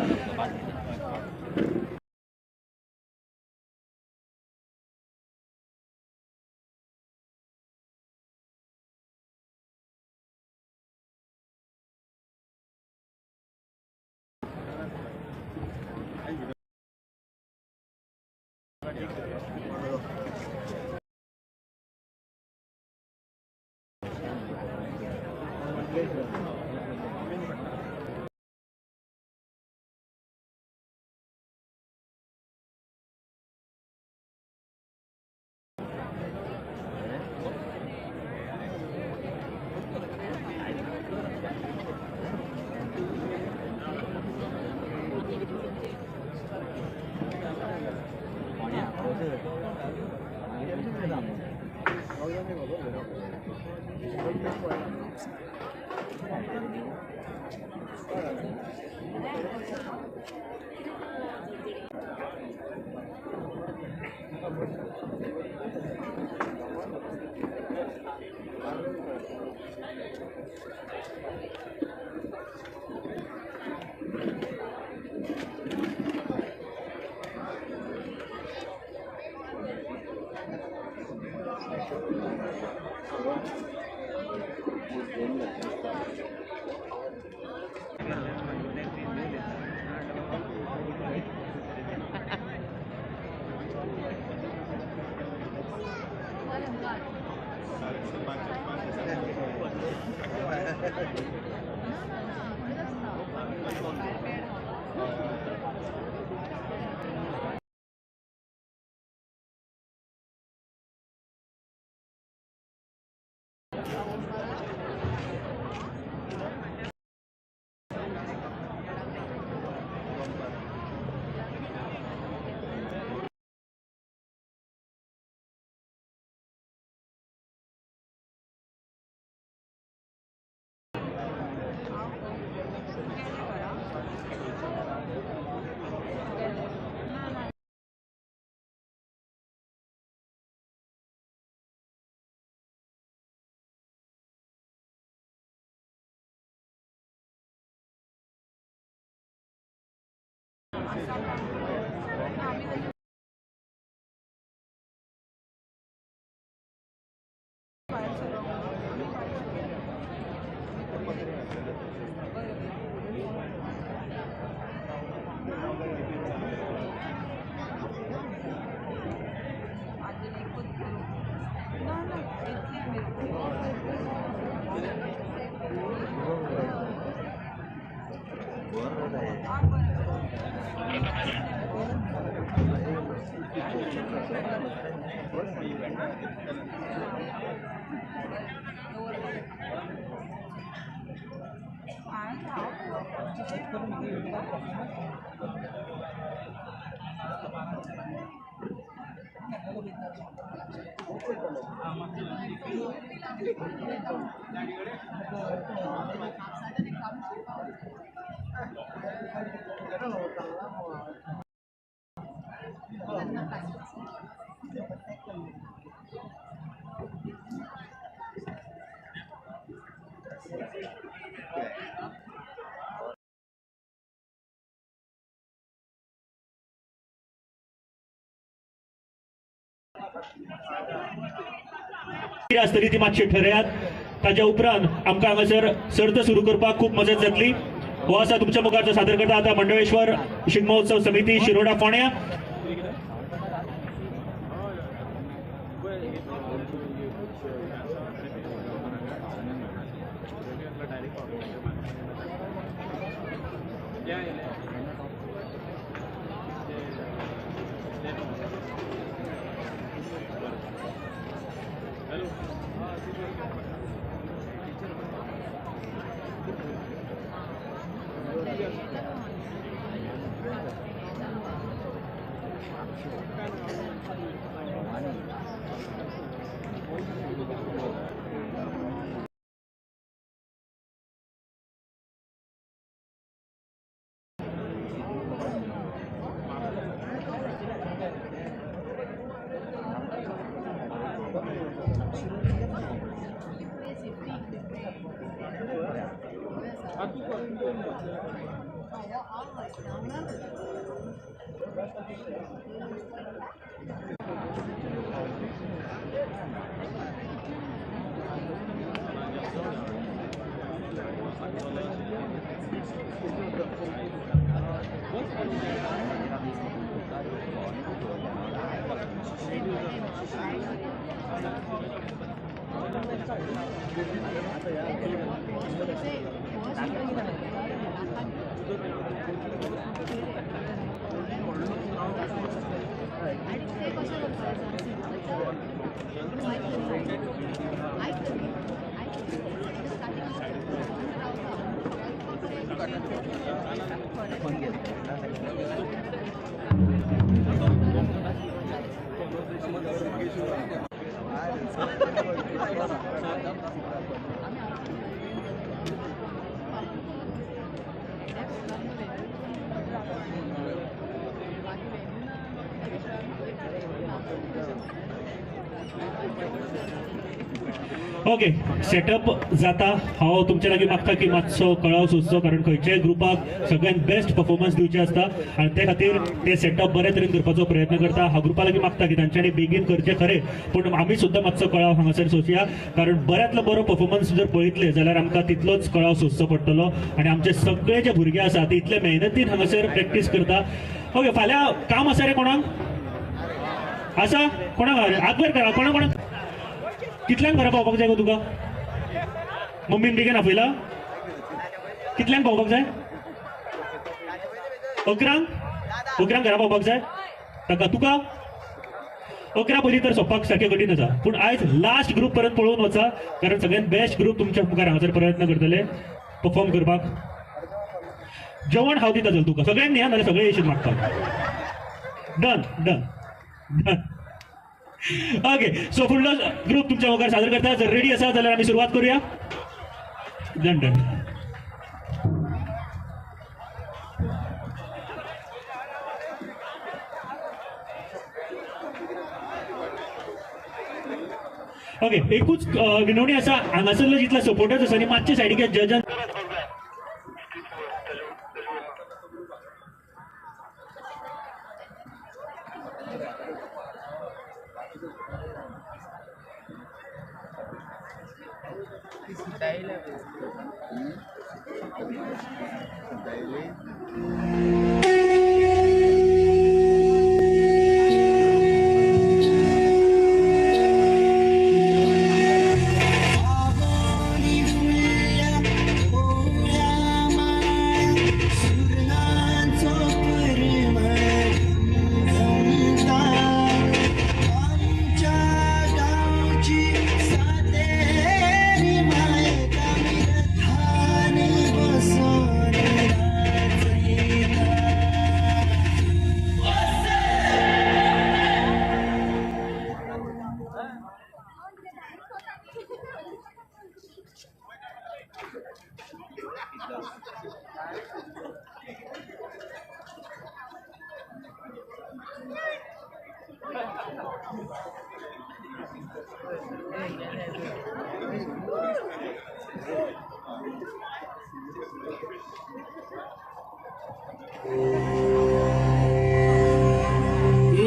S1: आसतली ती मातशी ठरयात, ताज्या उपरांत आमकां हांगासर सर्त सुरू करपाक खूब मदत जातली. हो आसा तुमच्या मुखार सादर करता आता मंडळेश्वर शिगमोत्सव समिती शिरोडा फोंड्या. ओके सेटअप जाता. हांव तुमच्या लागीं मागता की मातसो कळाव सोदचो, कारण खंयच्याय ग्रुपाक सगळ्यात बेस्ट परफॉर्मन्स दिवचे आसता आनी ते खातीर ते सेटअप बरे तरेन करपाचो प्रयत्न करता. हांव ग्रुपा लागीं मागता की तांच्यांनी बेगीन करचें खरें, पूण आमी सुद्दां मातसो कळाव हांगासर सोदया, कारण बऱ्यांतलो बरो परफॉर्मन्स जर पळयतले जाल्यार आमकां तितलोच कळाव सोदचो पडटलो. आनी आमचे सगळे जे भुरगे आसा ते इतले मेहनतीन हांगासर प्रॅक्टीस करता. ओके, फाल्यां काम आसा रे कोणाक? आसा कोणाक? आगवर करा. कोणा कोणाक कितल्यांक घरा पावपाक जाय गो तुका? मम्मीन बेगीन आपयला? कितल्यांक पावपाक जाय? 11? 11 घरा पावपाक जाय ताका? तुका 11 पयलीं तर सोंपपाक सारकें कठीण आसा, पूण आयज लास्ट ग्रूप पर्यंत पळोवन वचा, कारण सगळ्यात बेस्ट ग्रूप तुमच्या मुखार हांगासर प्रयत्न करतले परफॉर्म करपाक. जेवण हांव दिता चल तुका, सगळ्यांक न्ही नाल्यार सगळे येशीत मागपाक. Done done done. Okay, so फुडलो ग्रुप तुमच्या मुखार सादर करता. जर रेडी आसा जाल्यार आमी सुरवात करूया. Done done. Okay, एकूच विनवणी आसा, हांगासरलो जितले सपोर्टर्स आसा न्ही मातशे सायडीक जजान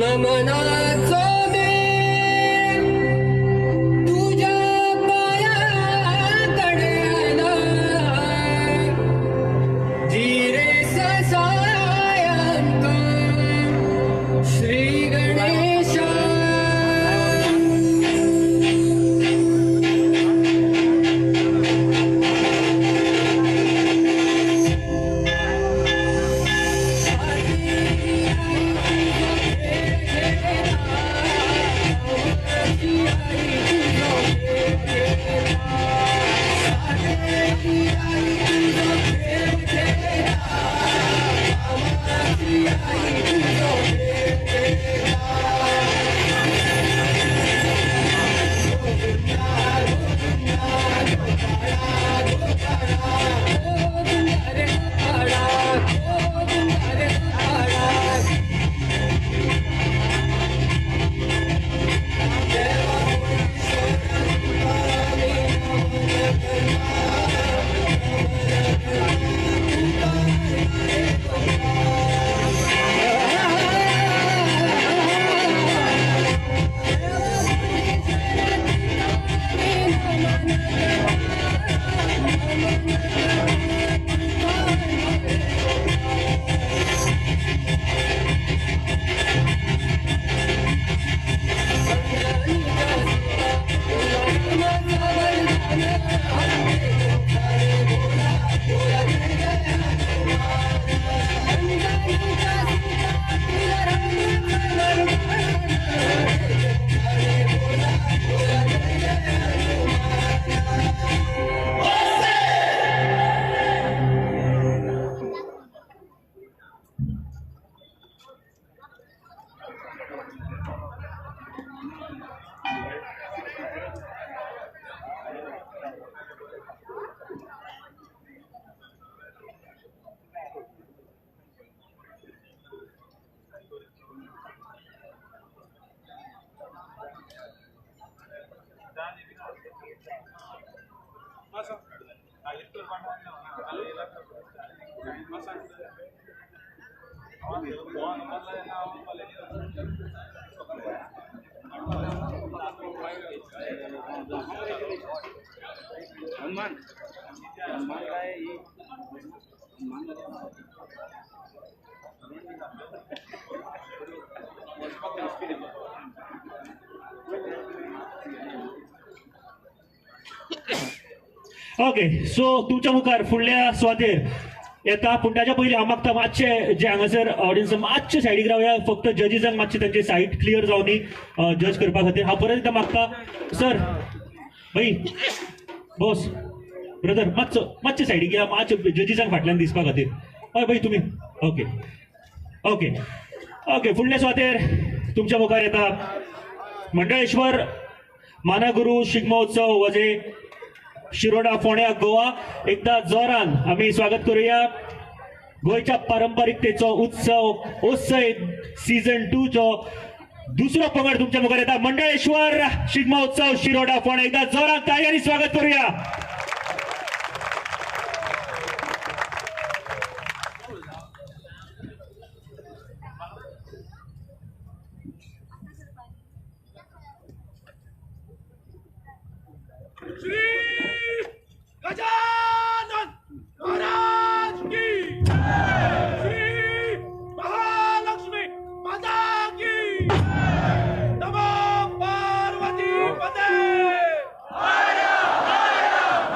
S3: नमनाचो मेळ तुज्या पांया कडेन जिरे ससायांक Shri Ganesha. Yeah.
S1: Okay, so तुमच्या मुखार फुडल्या सुवातेर येता, पूण ताच्या पयलीं हांव मागता मातशे जे हांगासर ऑडियन्स मातशे सायडीक रावया, फक्त जजीसांक मातशे तांची सायड क्लियर जावनी जज करपा खातीर. हांव परत एकदां मागता सर, भाई बॉस ब्रदर मातसो मातशे सायडीक या, मातशे जजीसांक फाटल्यान दिसपा खातीर. हय भाई तुमी ओके ओके ओके. फुडल्या सुवातेर तुमच्या मुखार येता मंडळेश्वर मानागुरू शिगमोत्सव वजे शिरोडा फोंड्या गोवा. एकदा जोरान आमी स्वागत करूया गोंयच्या पारंपारिकतेचो उत्सव उत्सव सीझन 2 चो दुसरो पंगड तुमच्या मुखार येता, मंडळेश्वर शिगमोत्सव शिरोडा फोंड्या. एकदा जोरान ताळयांनी स्वागत करूया.
S6: गजानन महाराज की श्री महालक्ष्मी माता की नमो पार्वती पते. हर हर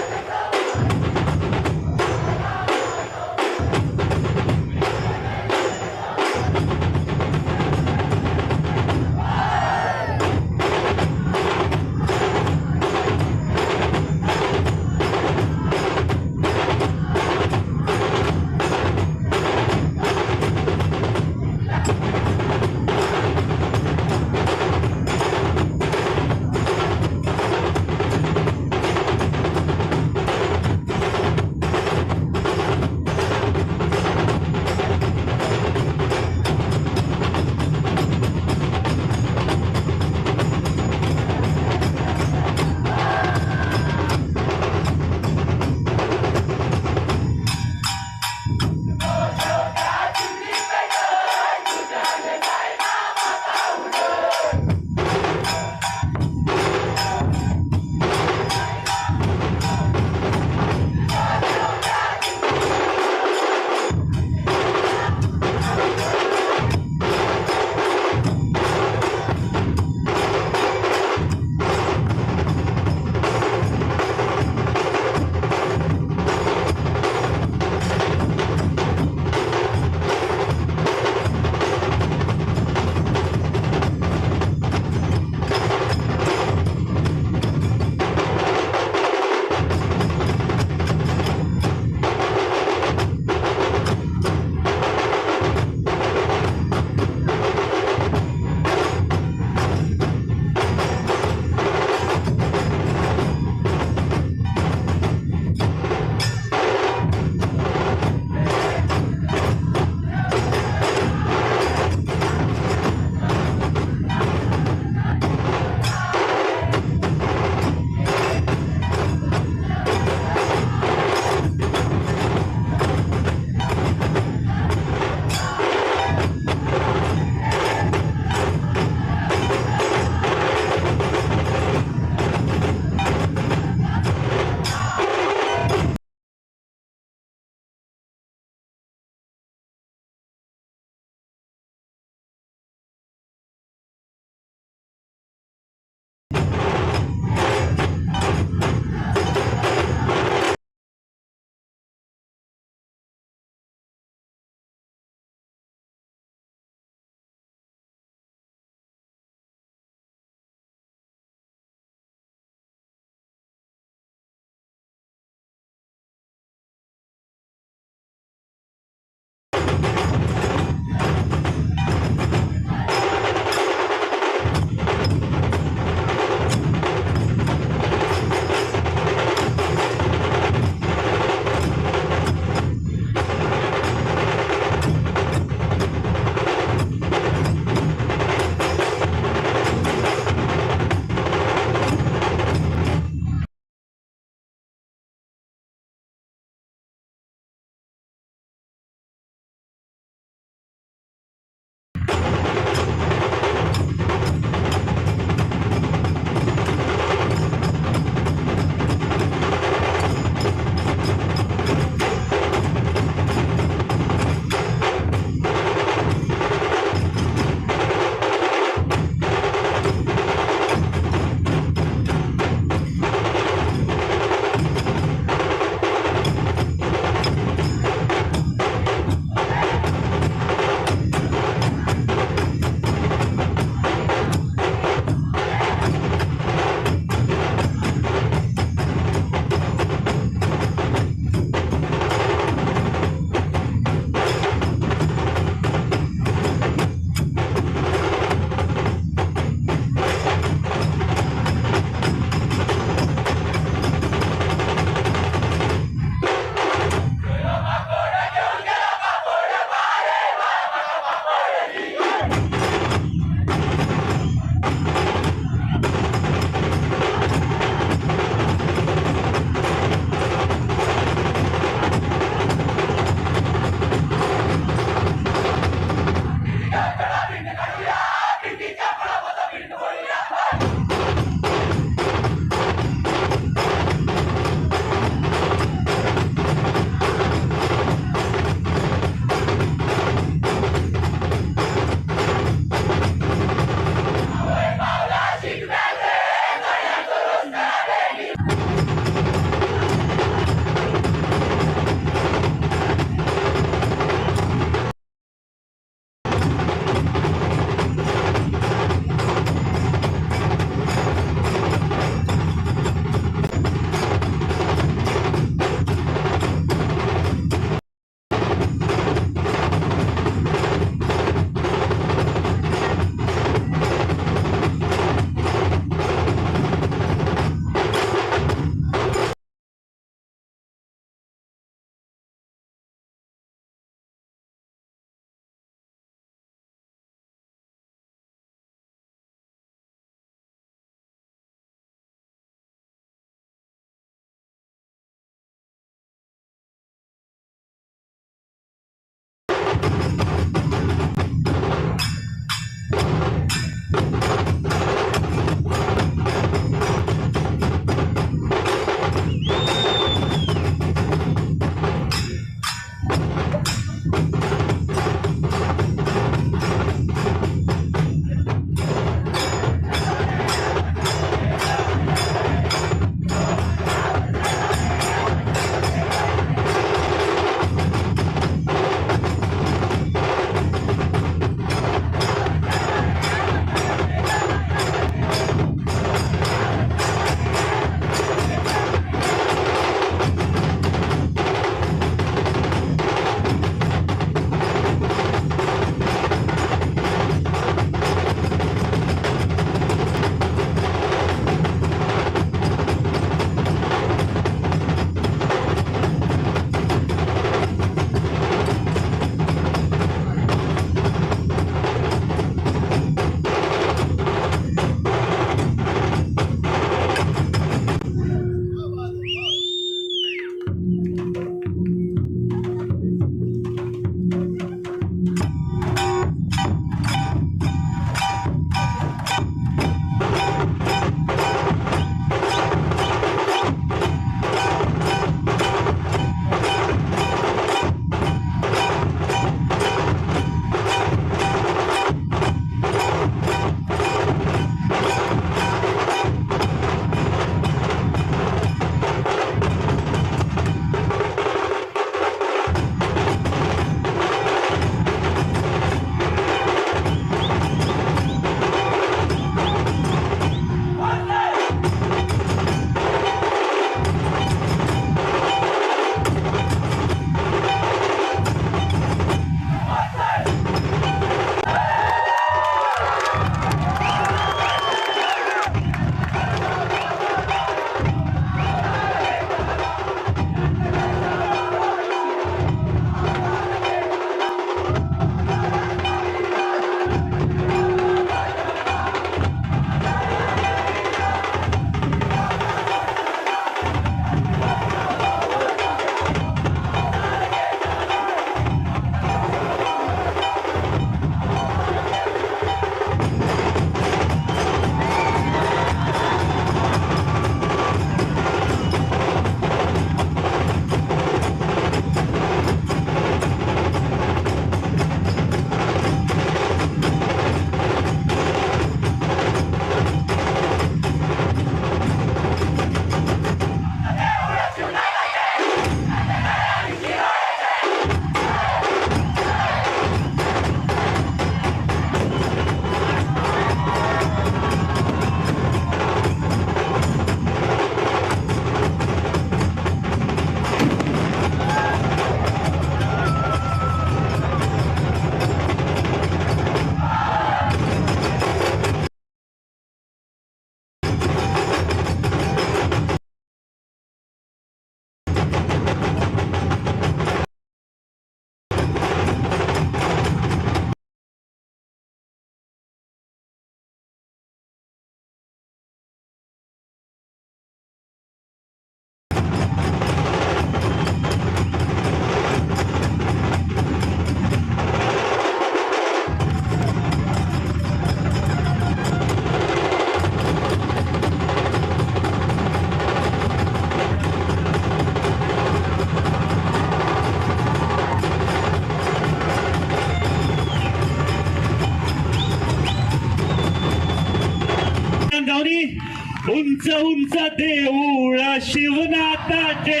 S1: उंच देऊळ शिवनाथाचे,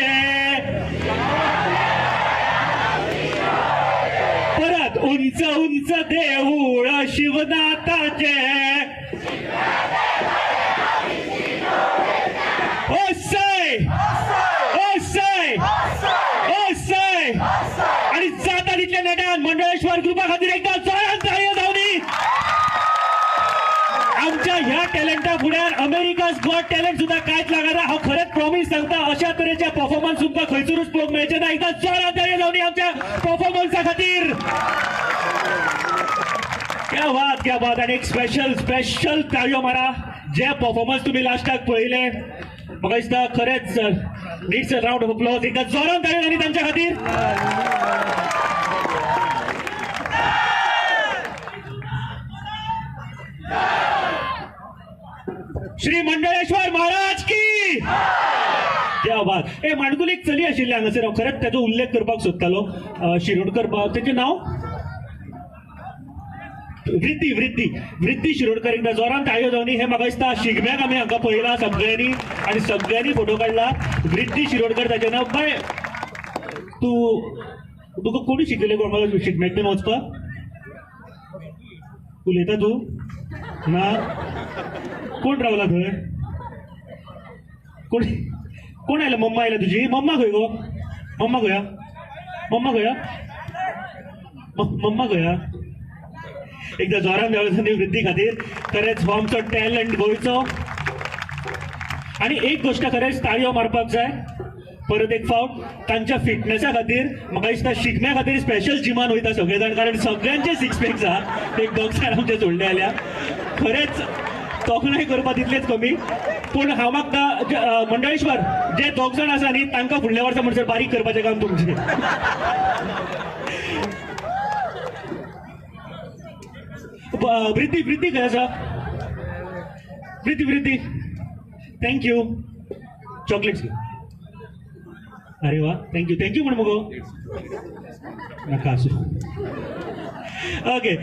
S1: परत उंच उंच देऊळ शिवनाथाचे. ओसय ओसय ओसय. आणि जाता तितल्या नेटान मंडळेश्वर ग्रुपा खातीर एकदा जोरान ताळयो जावनी. आमच्या ह्या टॅलेंटा फुड्यार अमेरिका's गॉट टॅलेंट सुद्धा कांयच लागना. हांव खरेंच प्रॉमीस सांगता, अशा तरेचे परफॉर्मन्स तुमकां खंयसरूच पळोवंक मेळचे ना. एकदा जोरान ताळयो जावनी आमच्या परफॉर्मन्सा खातीर. क्या बात, क्या बात. आणि एक स्पेशल स्पेशल ताळयो मारा. जे परफॉर्मन्स तुम्ही लास्टाक पळयले म्हाका दिसता खरेंच needs a round of applause. एकदा जोरान ताळयो जावनी तांच्या खातीर. श्री मंडळेश्वर महाराज की क्या बात. ए माणकुली एक चली आशिल्ली हांगासर, हांव खरेंच ताचो उल्लेख करपाक सोदतालो. शिरोडकर बाब, तेचें नांव वृद्धी, वृद्धी, वृद्धी शिरोडकर. एकदा जोरान ताळयो जावनी. हे म्हाका दिसता शिगम्याक आमी हांकां पळयला सगळ्यांनी आनी सगळ्यांनी फोटो काडला. वृद्धी शिरोडकर ताचें नांव. बाय, तूं तुका कोणी शिकयलें कोण शिगम्याक बीन वचपाक? उलयता तूं ना? कोण रावला थंय? कोण कोण आयला? मम्मा आयला तुजी? मम्मा खंय गो? मम्मा खंय? मम्मा खंय? मम्मा खंय? एकदा जोरान देवळांनी वृद्धी खातीर. खरेंच हो आमचो टॅलंट गोंयचो. आनी एक गोश्ट खरेंच ताळयो मारपाक जाय परत एक फावट तांच्या फिटनेसा खातीर. म्हाका दिसता शिगम्या खातीर स्पेशल जिमान वयता सगळे जाण, कारण सगळ्यांचे सिक्स पॅक्स आहा. एक दोग जाण आमचे सोडले जाल्यार खरेंच तोखणाय करपा तितलेच कमी. पूण हांव मागता मंडळेश्वर जे दोग जाण आसा न्ही तांकां फुडल्या वर्सा म्हणसर बारीक करपाचें काम तुमचें. वृद्धी, वृद्धी खंय आसा? वृद्धी, वृद्धी, thank you. Chocolates. अरे वा, thank you, thank you म्हण मगो नाका आसूं. Okay,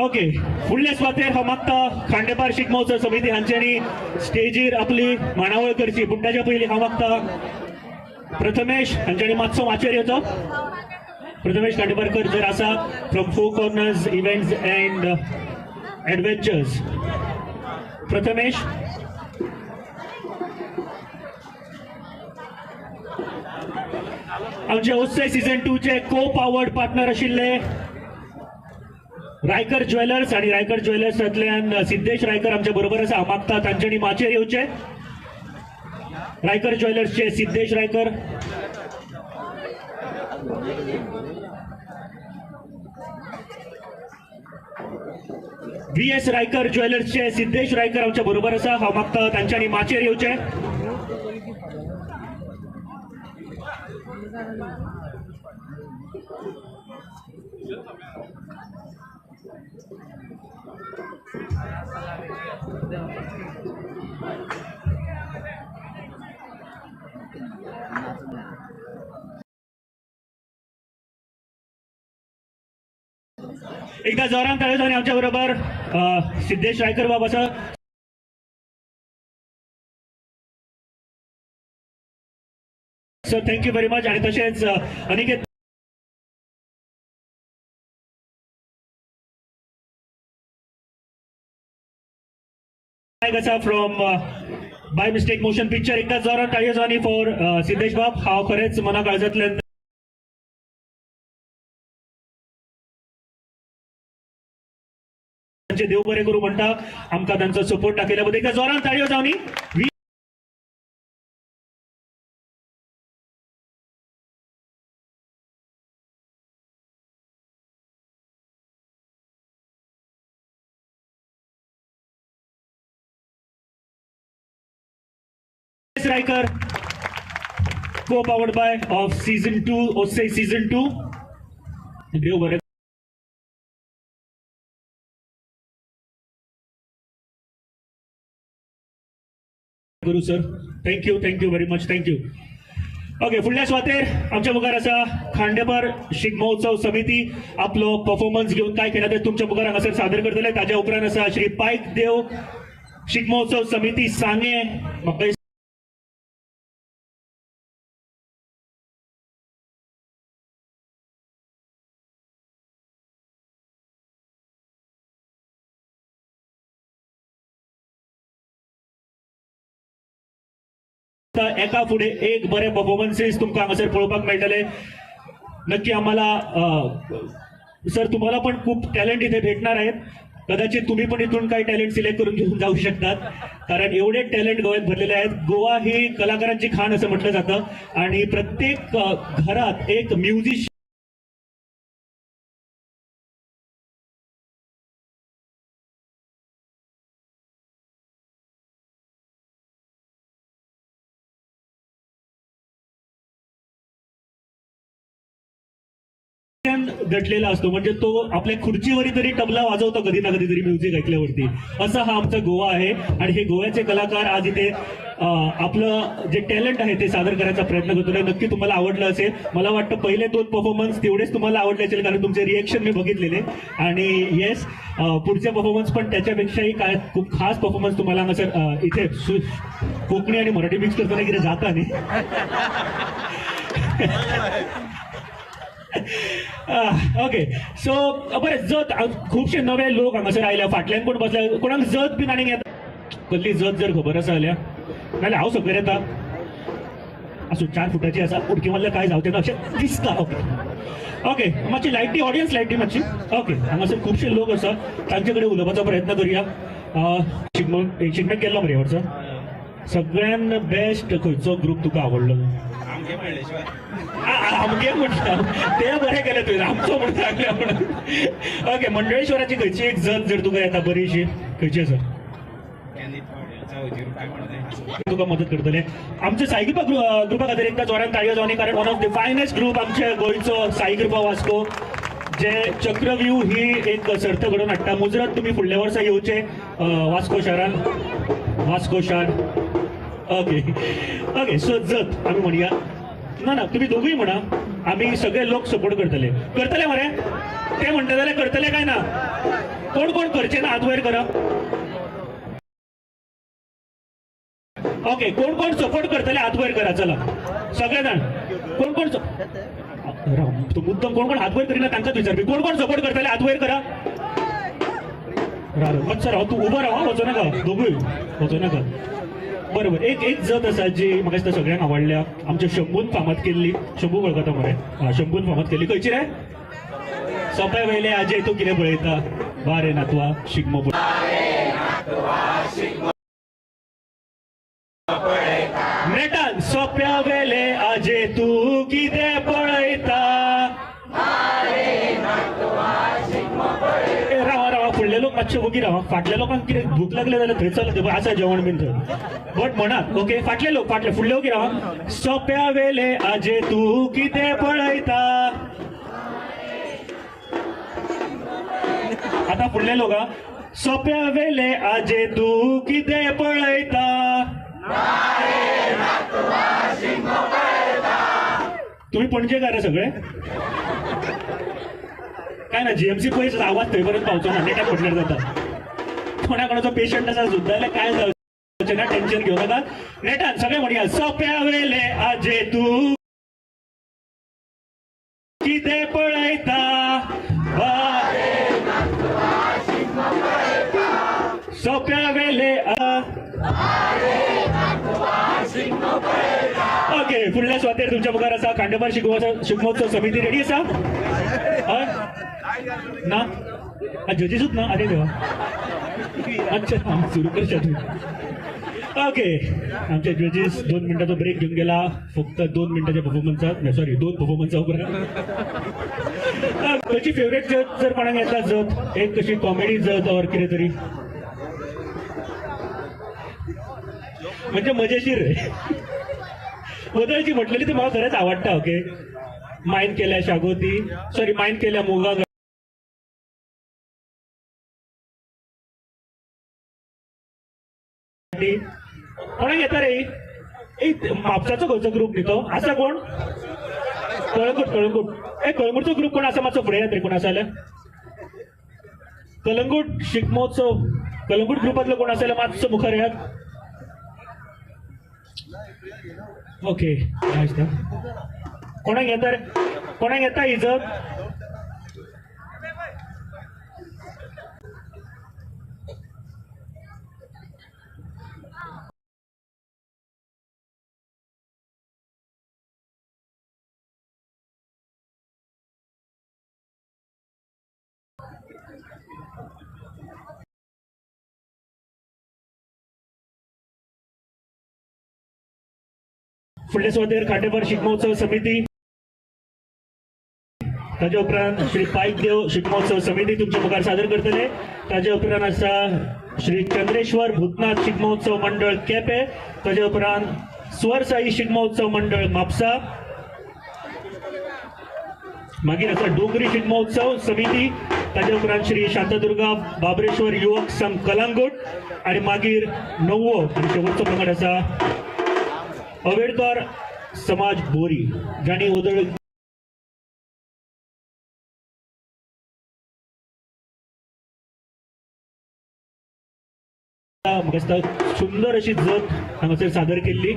S1: okay. फुडल्या सुवातेर हांव मागता खांडेपार शिगमोत्सव समिती हांच्यांनी स्टेजीर आपली मांडावळ करची. पूण ताच्या पयलीं हांव मागता प्रथमेश हांच्यांनी मातसो माचयेर येवचो. प्रथमेश खांडेपारकर जर आसा from Four Corners Events and Adventures. Prathamesh, आमचे उत्सव सीझन 2 चे को पावर्ड पार्टनर आशिल्ले रायकर ज्वेलर्स आणि रायकर ज्वेलर्सांतल्यान सिद्धेश रायकर आमच्या बरोबर आसा. हांव मागता तांच्यांनी माचयेर येवचे. रायकर ज्वेलर्सचे सिद्धेश रायकर. व्ही एस रायकर ज्वेलर्सचे सिद्धेश रायकर आमच्या बरोबर आसा. हांव मागता तांच्यांनी माचयेर येवचे. एकदा जोरान ताळयो जावनी आमच्या बरोबर सिद्धेश रायकर बाब आसा. Sir thank you very much. आणि तशेंच अनिकेत नायक आसा from by mistake motion picture. एकदा जोरान ताळयो जावनी फॉर सिद्धेश बाब. हांव खरेंच मना काळजांतल्यान देव बरें करूं म्हणटा. आमकां तांचो सपोर्ट दाखयल्या बद्दल एकदा जोरान ताळयो जावनी. Raikar, co-powered by of season 2, Ossai season 2. देव बरें करू sir. Thank you, thank you very much, thank you. Okay, फुडल्या सुवातेर आमच्या मुखार आसा खांडेपार शिगमोत्सव समिती आपलो परफॉर्मन्स घेवन काय खेळा ते तुमच्या मुखार हांगासर सादर करतले. ताज्या उपरांत आसा श्री पायक देव शिगमोत्सव समिती सांगे. म्हाका एका फुडें एक बरे परफॉर्मन्सीस तुमकां हांगासर पळोवपाक मेळटले. नक्की आम्हाला सर तुम्हाला पण खूप टॅलेंट इथे भेटणार आहेत. कदाचित तुम्ही पण इथून काही टॅलेंट सिलेक्ट करून घेऊन जाऊ शकतात, कारण एवढे टॅलेंट गोव्यात भरलेले आहेत. गोवा ही कलाकारांची खाण असं म्हटलं जातं आणि प्रत्येक घरात एक म्युझिशियन दटलेला असतो. म्हणजे तो आपल्या खुर्चीवरी तरी तबला वाजवतो कधी ना कधीतरी म्युझिक ऐकल्यावरती. असा हा आमचा गोवा आहे आणि हे गोव्याचे कलाकार आज इथे आपलं जे टॅलेंट आहे ते सादर करायचा प्रयत्न करतोय. नक्की तुम्हाला आवडलं असेल. मला वाटतं पहिले 2 परफॉर्मन्स तेवढेच तुम्हाला आवडले असेल, कारण तुमचे रिएक्शन मी बघितलेले. आणि येस, पुढचे परफॉर्मन्स पण त्याच्यापेक्षाही काय खूप खास परफॉर्मन्स तुम्हाला हांगासर इथे कोकणी आणि मराठी मिक्स करताना कितें जाता न्ही. ओके, सो बरें, जत खुबशे नवे लोक हांगासर आयल्या, फाटल्यान कोण बसल्या, कोणाक जत बीन आनीक येता कसली जत जर खबर आसा जाल्यार, नाल्यार हांव सकयल येता. आसूं, 4 फुटाची आसा, उडकी मारल्यार कांय जावचें ना अशें दिसता. ओके ओके, मातशी लायटी, ऑडियन्स लायटी मातशी. ओके, हांगासर खुबशे लोक आसा, तांचे कडेन उलोवपाचो प्रयत्न करुया. शिगमो शिगम्याक गेल्लो मरे वर्सा सगळ्यान बेस्ट खंयचो ग्रूप तुका आवडलो? आमगे म्हणटा ते बरें केलें तुवें, आमचो म्हणून सांगलें म्हणून. ओके, मंडळेश्वराची खंयची एक जत जर तुका येता बरीशी खंयची आसा तुका मदत करतले? आमच्या साईकृपा ग्रुपा खातीर एकदा जोरान ताळयो जावनी, कारण one of the finest group आमच्या गोंयचो साईकृपा वास्को, जे चक्रव्यूह ही एक सर्त घडोवन हाडटा. मुजरत तुमी फुडल्या वर्सा येवचे वास्को शारान, वास्को शार. ओके ओके, सो जत आमी म्हणया ना ना तुमी दोगूय म्हणा, आमी सगळे लोक सपोर्ट करतले. करतले मरे? ते म्हणटा जाल्यार करतले काय ना? कोण कोण करचे ना हात वयर करा. ओके, कोण कोण सपोर्ट करतले हात वयर करा. चला सगळे जाण, कोण कोण तू मुद्दम कोण कोण हात वयर करिना तांकांच विचारपी. कोण कोण सपोर्ट करतले हात वयर करा. राव मातसो राव, तूं उबो राव, वचो नाका, दोगूय वचो नाका. बरोबर, एक एक जत आसा जी म्हाका दिसता सगळ्यांक आवडल्या, आमच्या शंभून फामाद केल्ली. शंभू वळखता मरे? शंभून फामाद केल्ली खंयची रे? सोंपे वयले आजे तूं कितें पळयता, बारे नातवा शिगमो नेटान. सोंप्या वेले आजे तूं कितें पळयता. रावा रावा, फुडले लोक मातशे वगी रावा, फाटल्या लोकांक कितें भूक लागले जाल्यार थंय चल, आसा जेवण बीन थंय, बट म्हणात. ओके, फाटले लोक फाटले फुडले वगी रावा. सोंप्या वेले आजे तूं कितें पळयता. आतां फुडले लोक, सोंप्या वेले आजे तूं कितें पळयता. तुम्ही पणजेकार सगळे काय ना? जीएमसी पयस आवाज थंय पर्यंत पावचो ना, नेटाक म्हटल्यार जाता. कोणा कोणाचो पेशंट आसा सुद्दां जाल्यार काय जावचें ना, टेन्शन घेवं नाका. नेटान सगळे म्हणया, सोंप्या वेले आजे तूं कितें पळयता, सोंप्या वेले. ओके, फुडल्या सुवातेर तुमच्या मुखार आसा खांडेपार शिगमोत्सव समिती. रेडी आसा? ना जजीसूच ना? अरे देवा, अच्छा सुरू करशा तुम्ही. ओके, आमचे जजीस 2 मिनटाचो ब्रेक घेवन गेला, फक्त 2 मिनटाच्या परफॉर्मन्साक, सॉरी 2 परफॉर्मन्सा उपरांत. खंयची फेवरेट जत जर कोणाक येता जत, एक कशी कॉमेडी जत और कितें तरी म्हणजे मजेशीर रे बदलची म्हटलेली ती म्हाका खरेंच आवडटा. ओके, मायन केल्या शागोती, सॉरी मायन केल्या मुगा कोणाक येता रे? एक म्हापसाचो खंयचो ग्रुप न्ही तो आसा कोण? कळंगूट कळंगूट ए कळंगूटचो ग्रुप कोण आसा? मातसो फुडें येत रे, कोण आसा जाल्यार? कलंगूट शिगमोत्सव कलंगूट ग्रुपांतलो कोण आसा जाल्यार मातसो मुखार येयात. ओके, कोणाक येता रे? कोणाक येता इजत? फुडले सुवातेर खांडेपार शिगमोत्सव समिती, ताजे उपरांत श्री पायकदेव शिगमोत्सव समिती तुमच्या मुखार सादर करतले. ताजे उपरांत आसा श्री चंद्रेश्वर भूतनाथ शिगमोत्सव मंडळ केपें, ताजे उपरांत स्वर साई शिगमोत्सव मंडळ म्हापसा, मागीर आसा डोंगरी शिगमोत्सव समिती, ताजे उपरांत श्री शांतादुर्गा बाबरेश्वर युवक संघ कलांगूट आनी मागीर णववो आनी शेवटचो पंगड आसा अवेडकर समाज बोरी, जांणी ओदळ म्हाका दिसता सुंदर अशी जत हांगासर सादर केल्ली.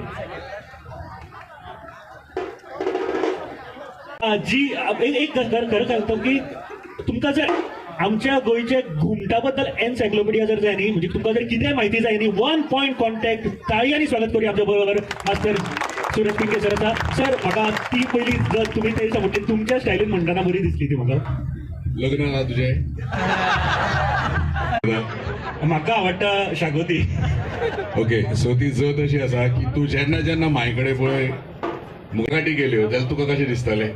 S1: जी एक खरें सांगता की तुमकां जर आमच्या गोंयच्या घुमटा बद्दल एनसायक्लोपिडिया जर जाय न्ही, म्हणजे तुमकां जर कितेंय म्हायती जाय न्ही, वन पॉयंट कॉन्टॅक्ट. ताळयांनी स्वागत करूया आमच्या बरोबर मास्तर सुरज पिंगे सर आसा. सर, म्हाका ती पयली जर तुमी ते दिसा म्हणटी तुमच्या स्टायलीन म्हणटना बरी दिसली ती म्हाका.
S7: लग्न ना तुजें?
S1: म्हाका आवडटा शागोती.
S7: ओके, सो ती जत अशी आसा की तूं जेन्ना जेन्ना मांय कडेन पळय मुगाटी गेल्यो जाल्यार तुका कशें दिसतलें.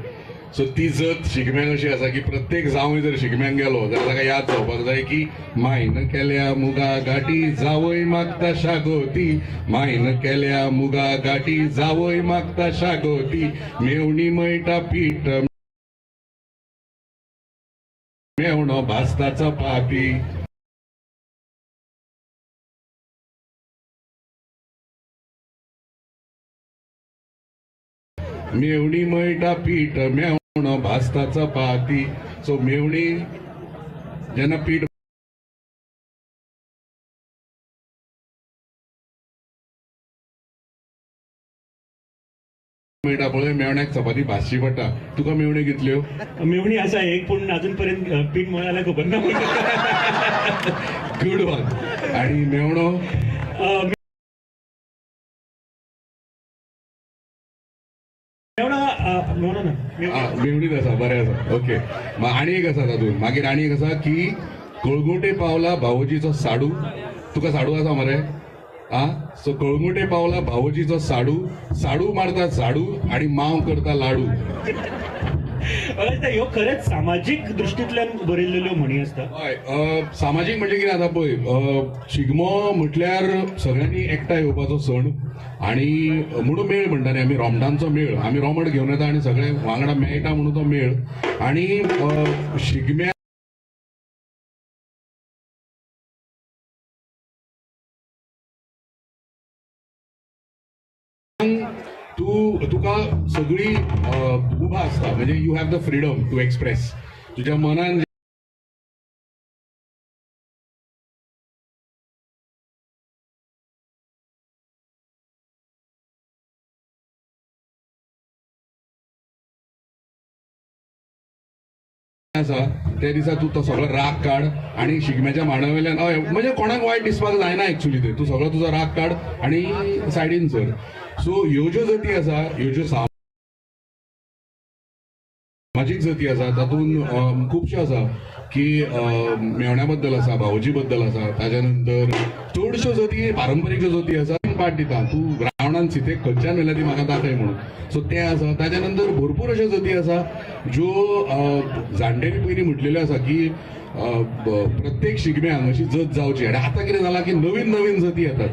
S7: सो ती जत शिगम्याक अशी आसा की प्रत्येक जावंय जर शिगम्याक गेलो जाल्यार ताका याद जावपाक जाय की मायन केल्या मुगा गाठी जावय मागता शागोती, मायन केल्या मुगा गाठी जावय मागता शागोती, मेवणी मळटा पीठ मेवणो भाजता चपाती. मेवणी मळटा पीठ मेवणो भाजता चपाती. सो मेवणी जेन्ना पीठ मेळटा पळय मेवण्याक चपाती भाजची पडटा. तुका मेवण्यो कितल्यो?
S1: मेवणी आसा एक, पूण अजून पर्यंत पीठ मळ्ळें जाल्यार खबर ना.
S7: Good one. आनी मेवणो?
S1: मेवणो ना.
S7: मेवणीच आसा, बरें आसा. ओके, आनी एक आसा तातूंत. मागीर आनी एक आसा की कळंगुटे पावला भावोजीचो साडू. तुका साडू आसा मरे? आ, सो कळंगुटे पावला भावोजीचो साडू, साडू मारता झाडू आनी मांव करता लाडू.
S1: ह्यो खरेंच सामाजीक दृश्टींतल्यान बरयल्ल्यो म्हणी आसता.
S7: हय, सामाजीक म्हणजे कितें आतां पळय, शिगमो म्हटल्यार सगळ्यांनी एकठांय येवपाचो सण आनी म्हणून मेळ म्हणटा न्ही आमी, रोमटांचो मेळ. आमी रोमट घेवन येता आनी सगळे वांगडा मेळटा म्हणून तो मेळ. आनी शिगम्या तूं तुका सगळी उभा आसता, म्हणजे you have the freedom to express तुज्या मनान आसा त्या दिसा तूं तो सगळो राग काड आनी शिगम्याच्या मांडावयल्यान हय, म्हणजे कोणाक वायट दिसपाक जायना एक्चुली ते, तूं सगळो तुजो राग काड आनी सायडीन सर. सो ह्यो ज्यो जती आसा, ह्यो ज्यो सामाजीक जती आसा तातूंत खुबश्यो आसा की मेवण्या बद्दल आसा, भावोजी बद्दल आसा, ताज्या नंतर चडश्यो जती पारंपरीक ज्यो जती आसा पाठ दिता तूं रावणान सीतेक खंयच्यान व्हेल्या ती म्हाका दाखय म्हणून. सो तें आसा. ताज्या नंतर भरपूर अश्यो जती आसा ज्यो जाणट्यांनी पयलीं म्हटलेल्यो आसा की प्रत्येक शिगम्यांक अशी जत जावची. आनी आतां कितें जालां की नवीन नवीन जती येतात.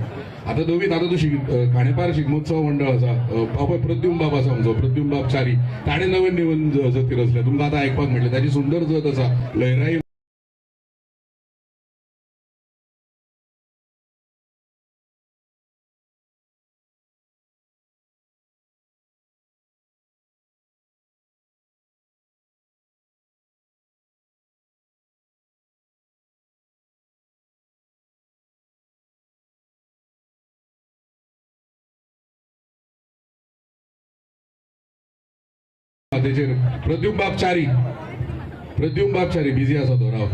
S7: आतां नवीन आतां तूं खांडेपार शिगमोत्सव मंडळ आसा, पळय प्रद्युम बाब आसा आमचो, प्रद्युम बाब च्यारी, ताणें नवीन नवीन जती रचल्या. तुमकां आतां आयकपाक मेळटलें. ताजी सुंदर जत आसा लयराई. मातेचेर प्रद्युम बाब च्यारी, प्रद्युम बाब च्यारी बिजी आसा तो राव,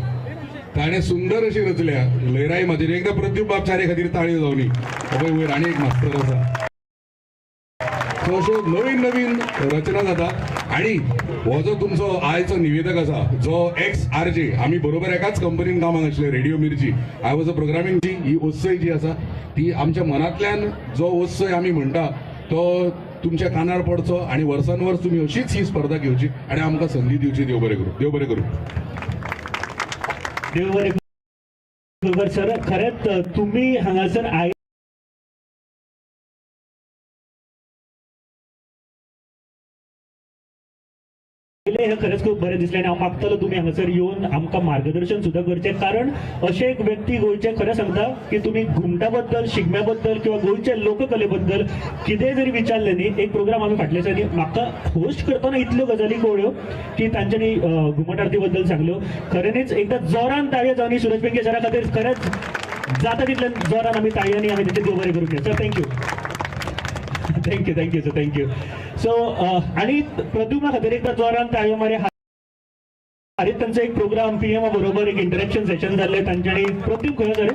S7: ताणें सुंदर अशी रचल्या लयराई मातेचेर. एकदां प्रद्युम बाब च्यारी खातीर ताळयो जावनी. पळय वयर आनी एक मास्तर आसा. सो अश्यो नवीन नवीन रचना जाता. आणि हो जो तुमचो आयचो निवेदक आसा जो एक्स आर जे, आमी बरोबर एकाच कंपनीन कामाक आशिल्ले radio Mirchi, I was a programming. जी ही उत्सय जी आसा ती आमच्या मनांतल्यान जो उत्सय आमी म्हणटा तो तुमच्या कानार पडचो आनी वर्सान वर्स तुमी अशीच ही स्पर्धा घेवची आनी आमकां संदी दिवची. देव बरें करूं, देव बरें करूं.
S1: देव बरें करूं सर. खरेंच तुमी हांगासर आयले हें खरेंच खूब बरें दिसलें आनी हांव मागतलो तुमी हांगासर येवन आमकां मार्गदर्शन सुद्दां करचें, कारण अशें एक व्यक्ती गोंयचे खरें सांगता की तुमी घुमटा बद्दल, शिगम्या बद्दल किंवा गोंयच्या लोककले बद्दल कितेंय जरी विचारलें न्ही, एक प्रोग्राम आमी फाटल्या दिसांनी म्हाका होस्ट करतना इतल्यो गजाली कळ्ळ्यो की तांच्यांनी घुमट आरती बद्दल सांगल्यो. खऱ्यांनीच एकदां जोरान ताळयो जावनी सुरज पेंगे सरा खातीर. खरेंच जाता तितल्या जोरान आमी ताळयांनी आमी तेचें देव बरें करूंक. Sir thank you, thank you, thank you sir, thank you. So आणि प्रद्युम्ना खातीर एकदां जोरान ताळयो मारी. हालींच तांचो एक प्रोग्राम पीएमा बरोबर एक इंटरेक्शन सेशन जाल्लें तांच्यांनी. प्रद्युम खंय सर?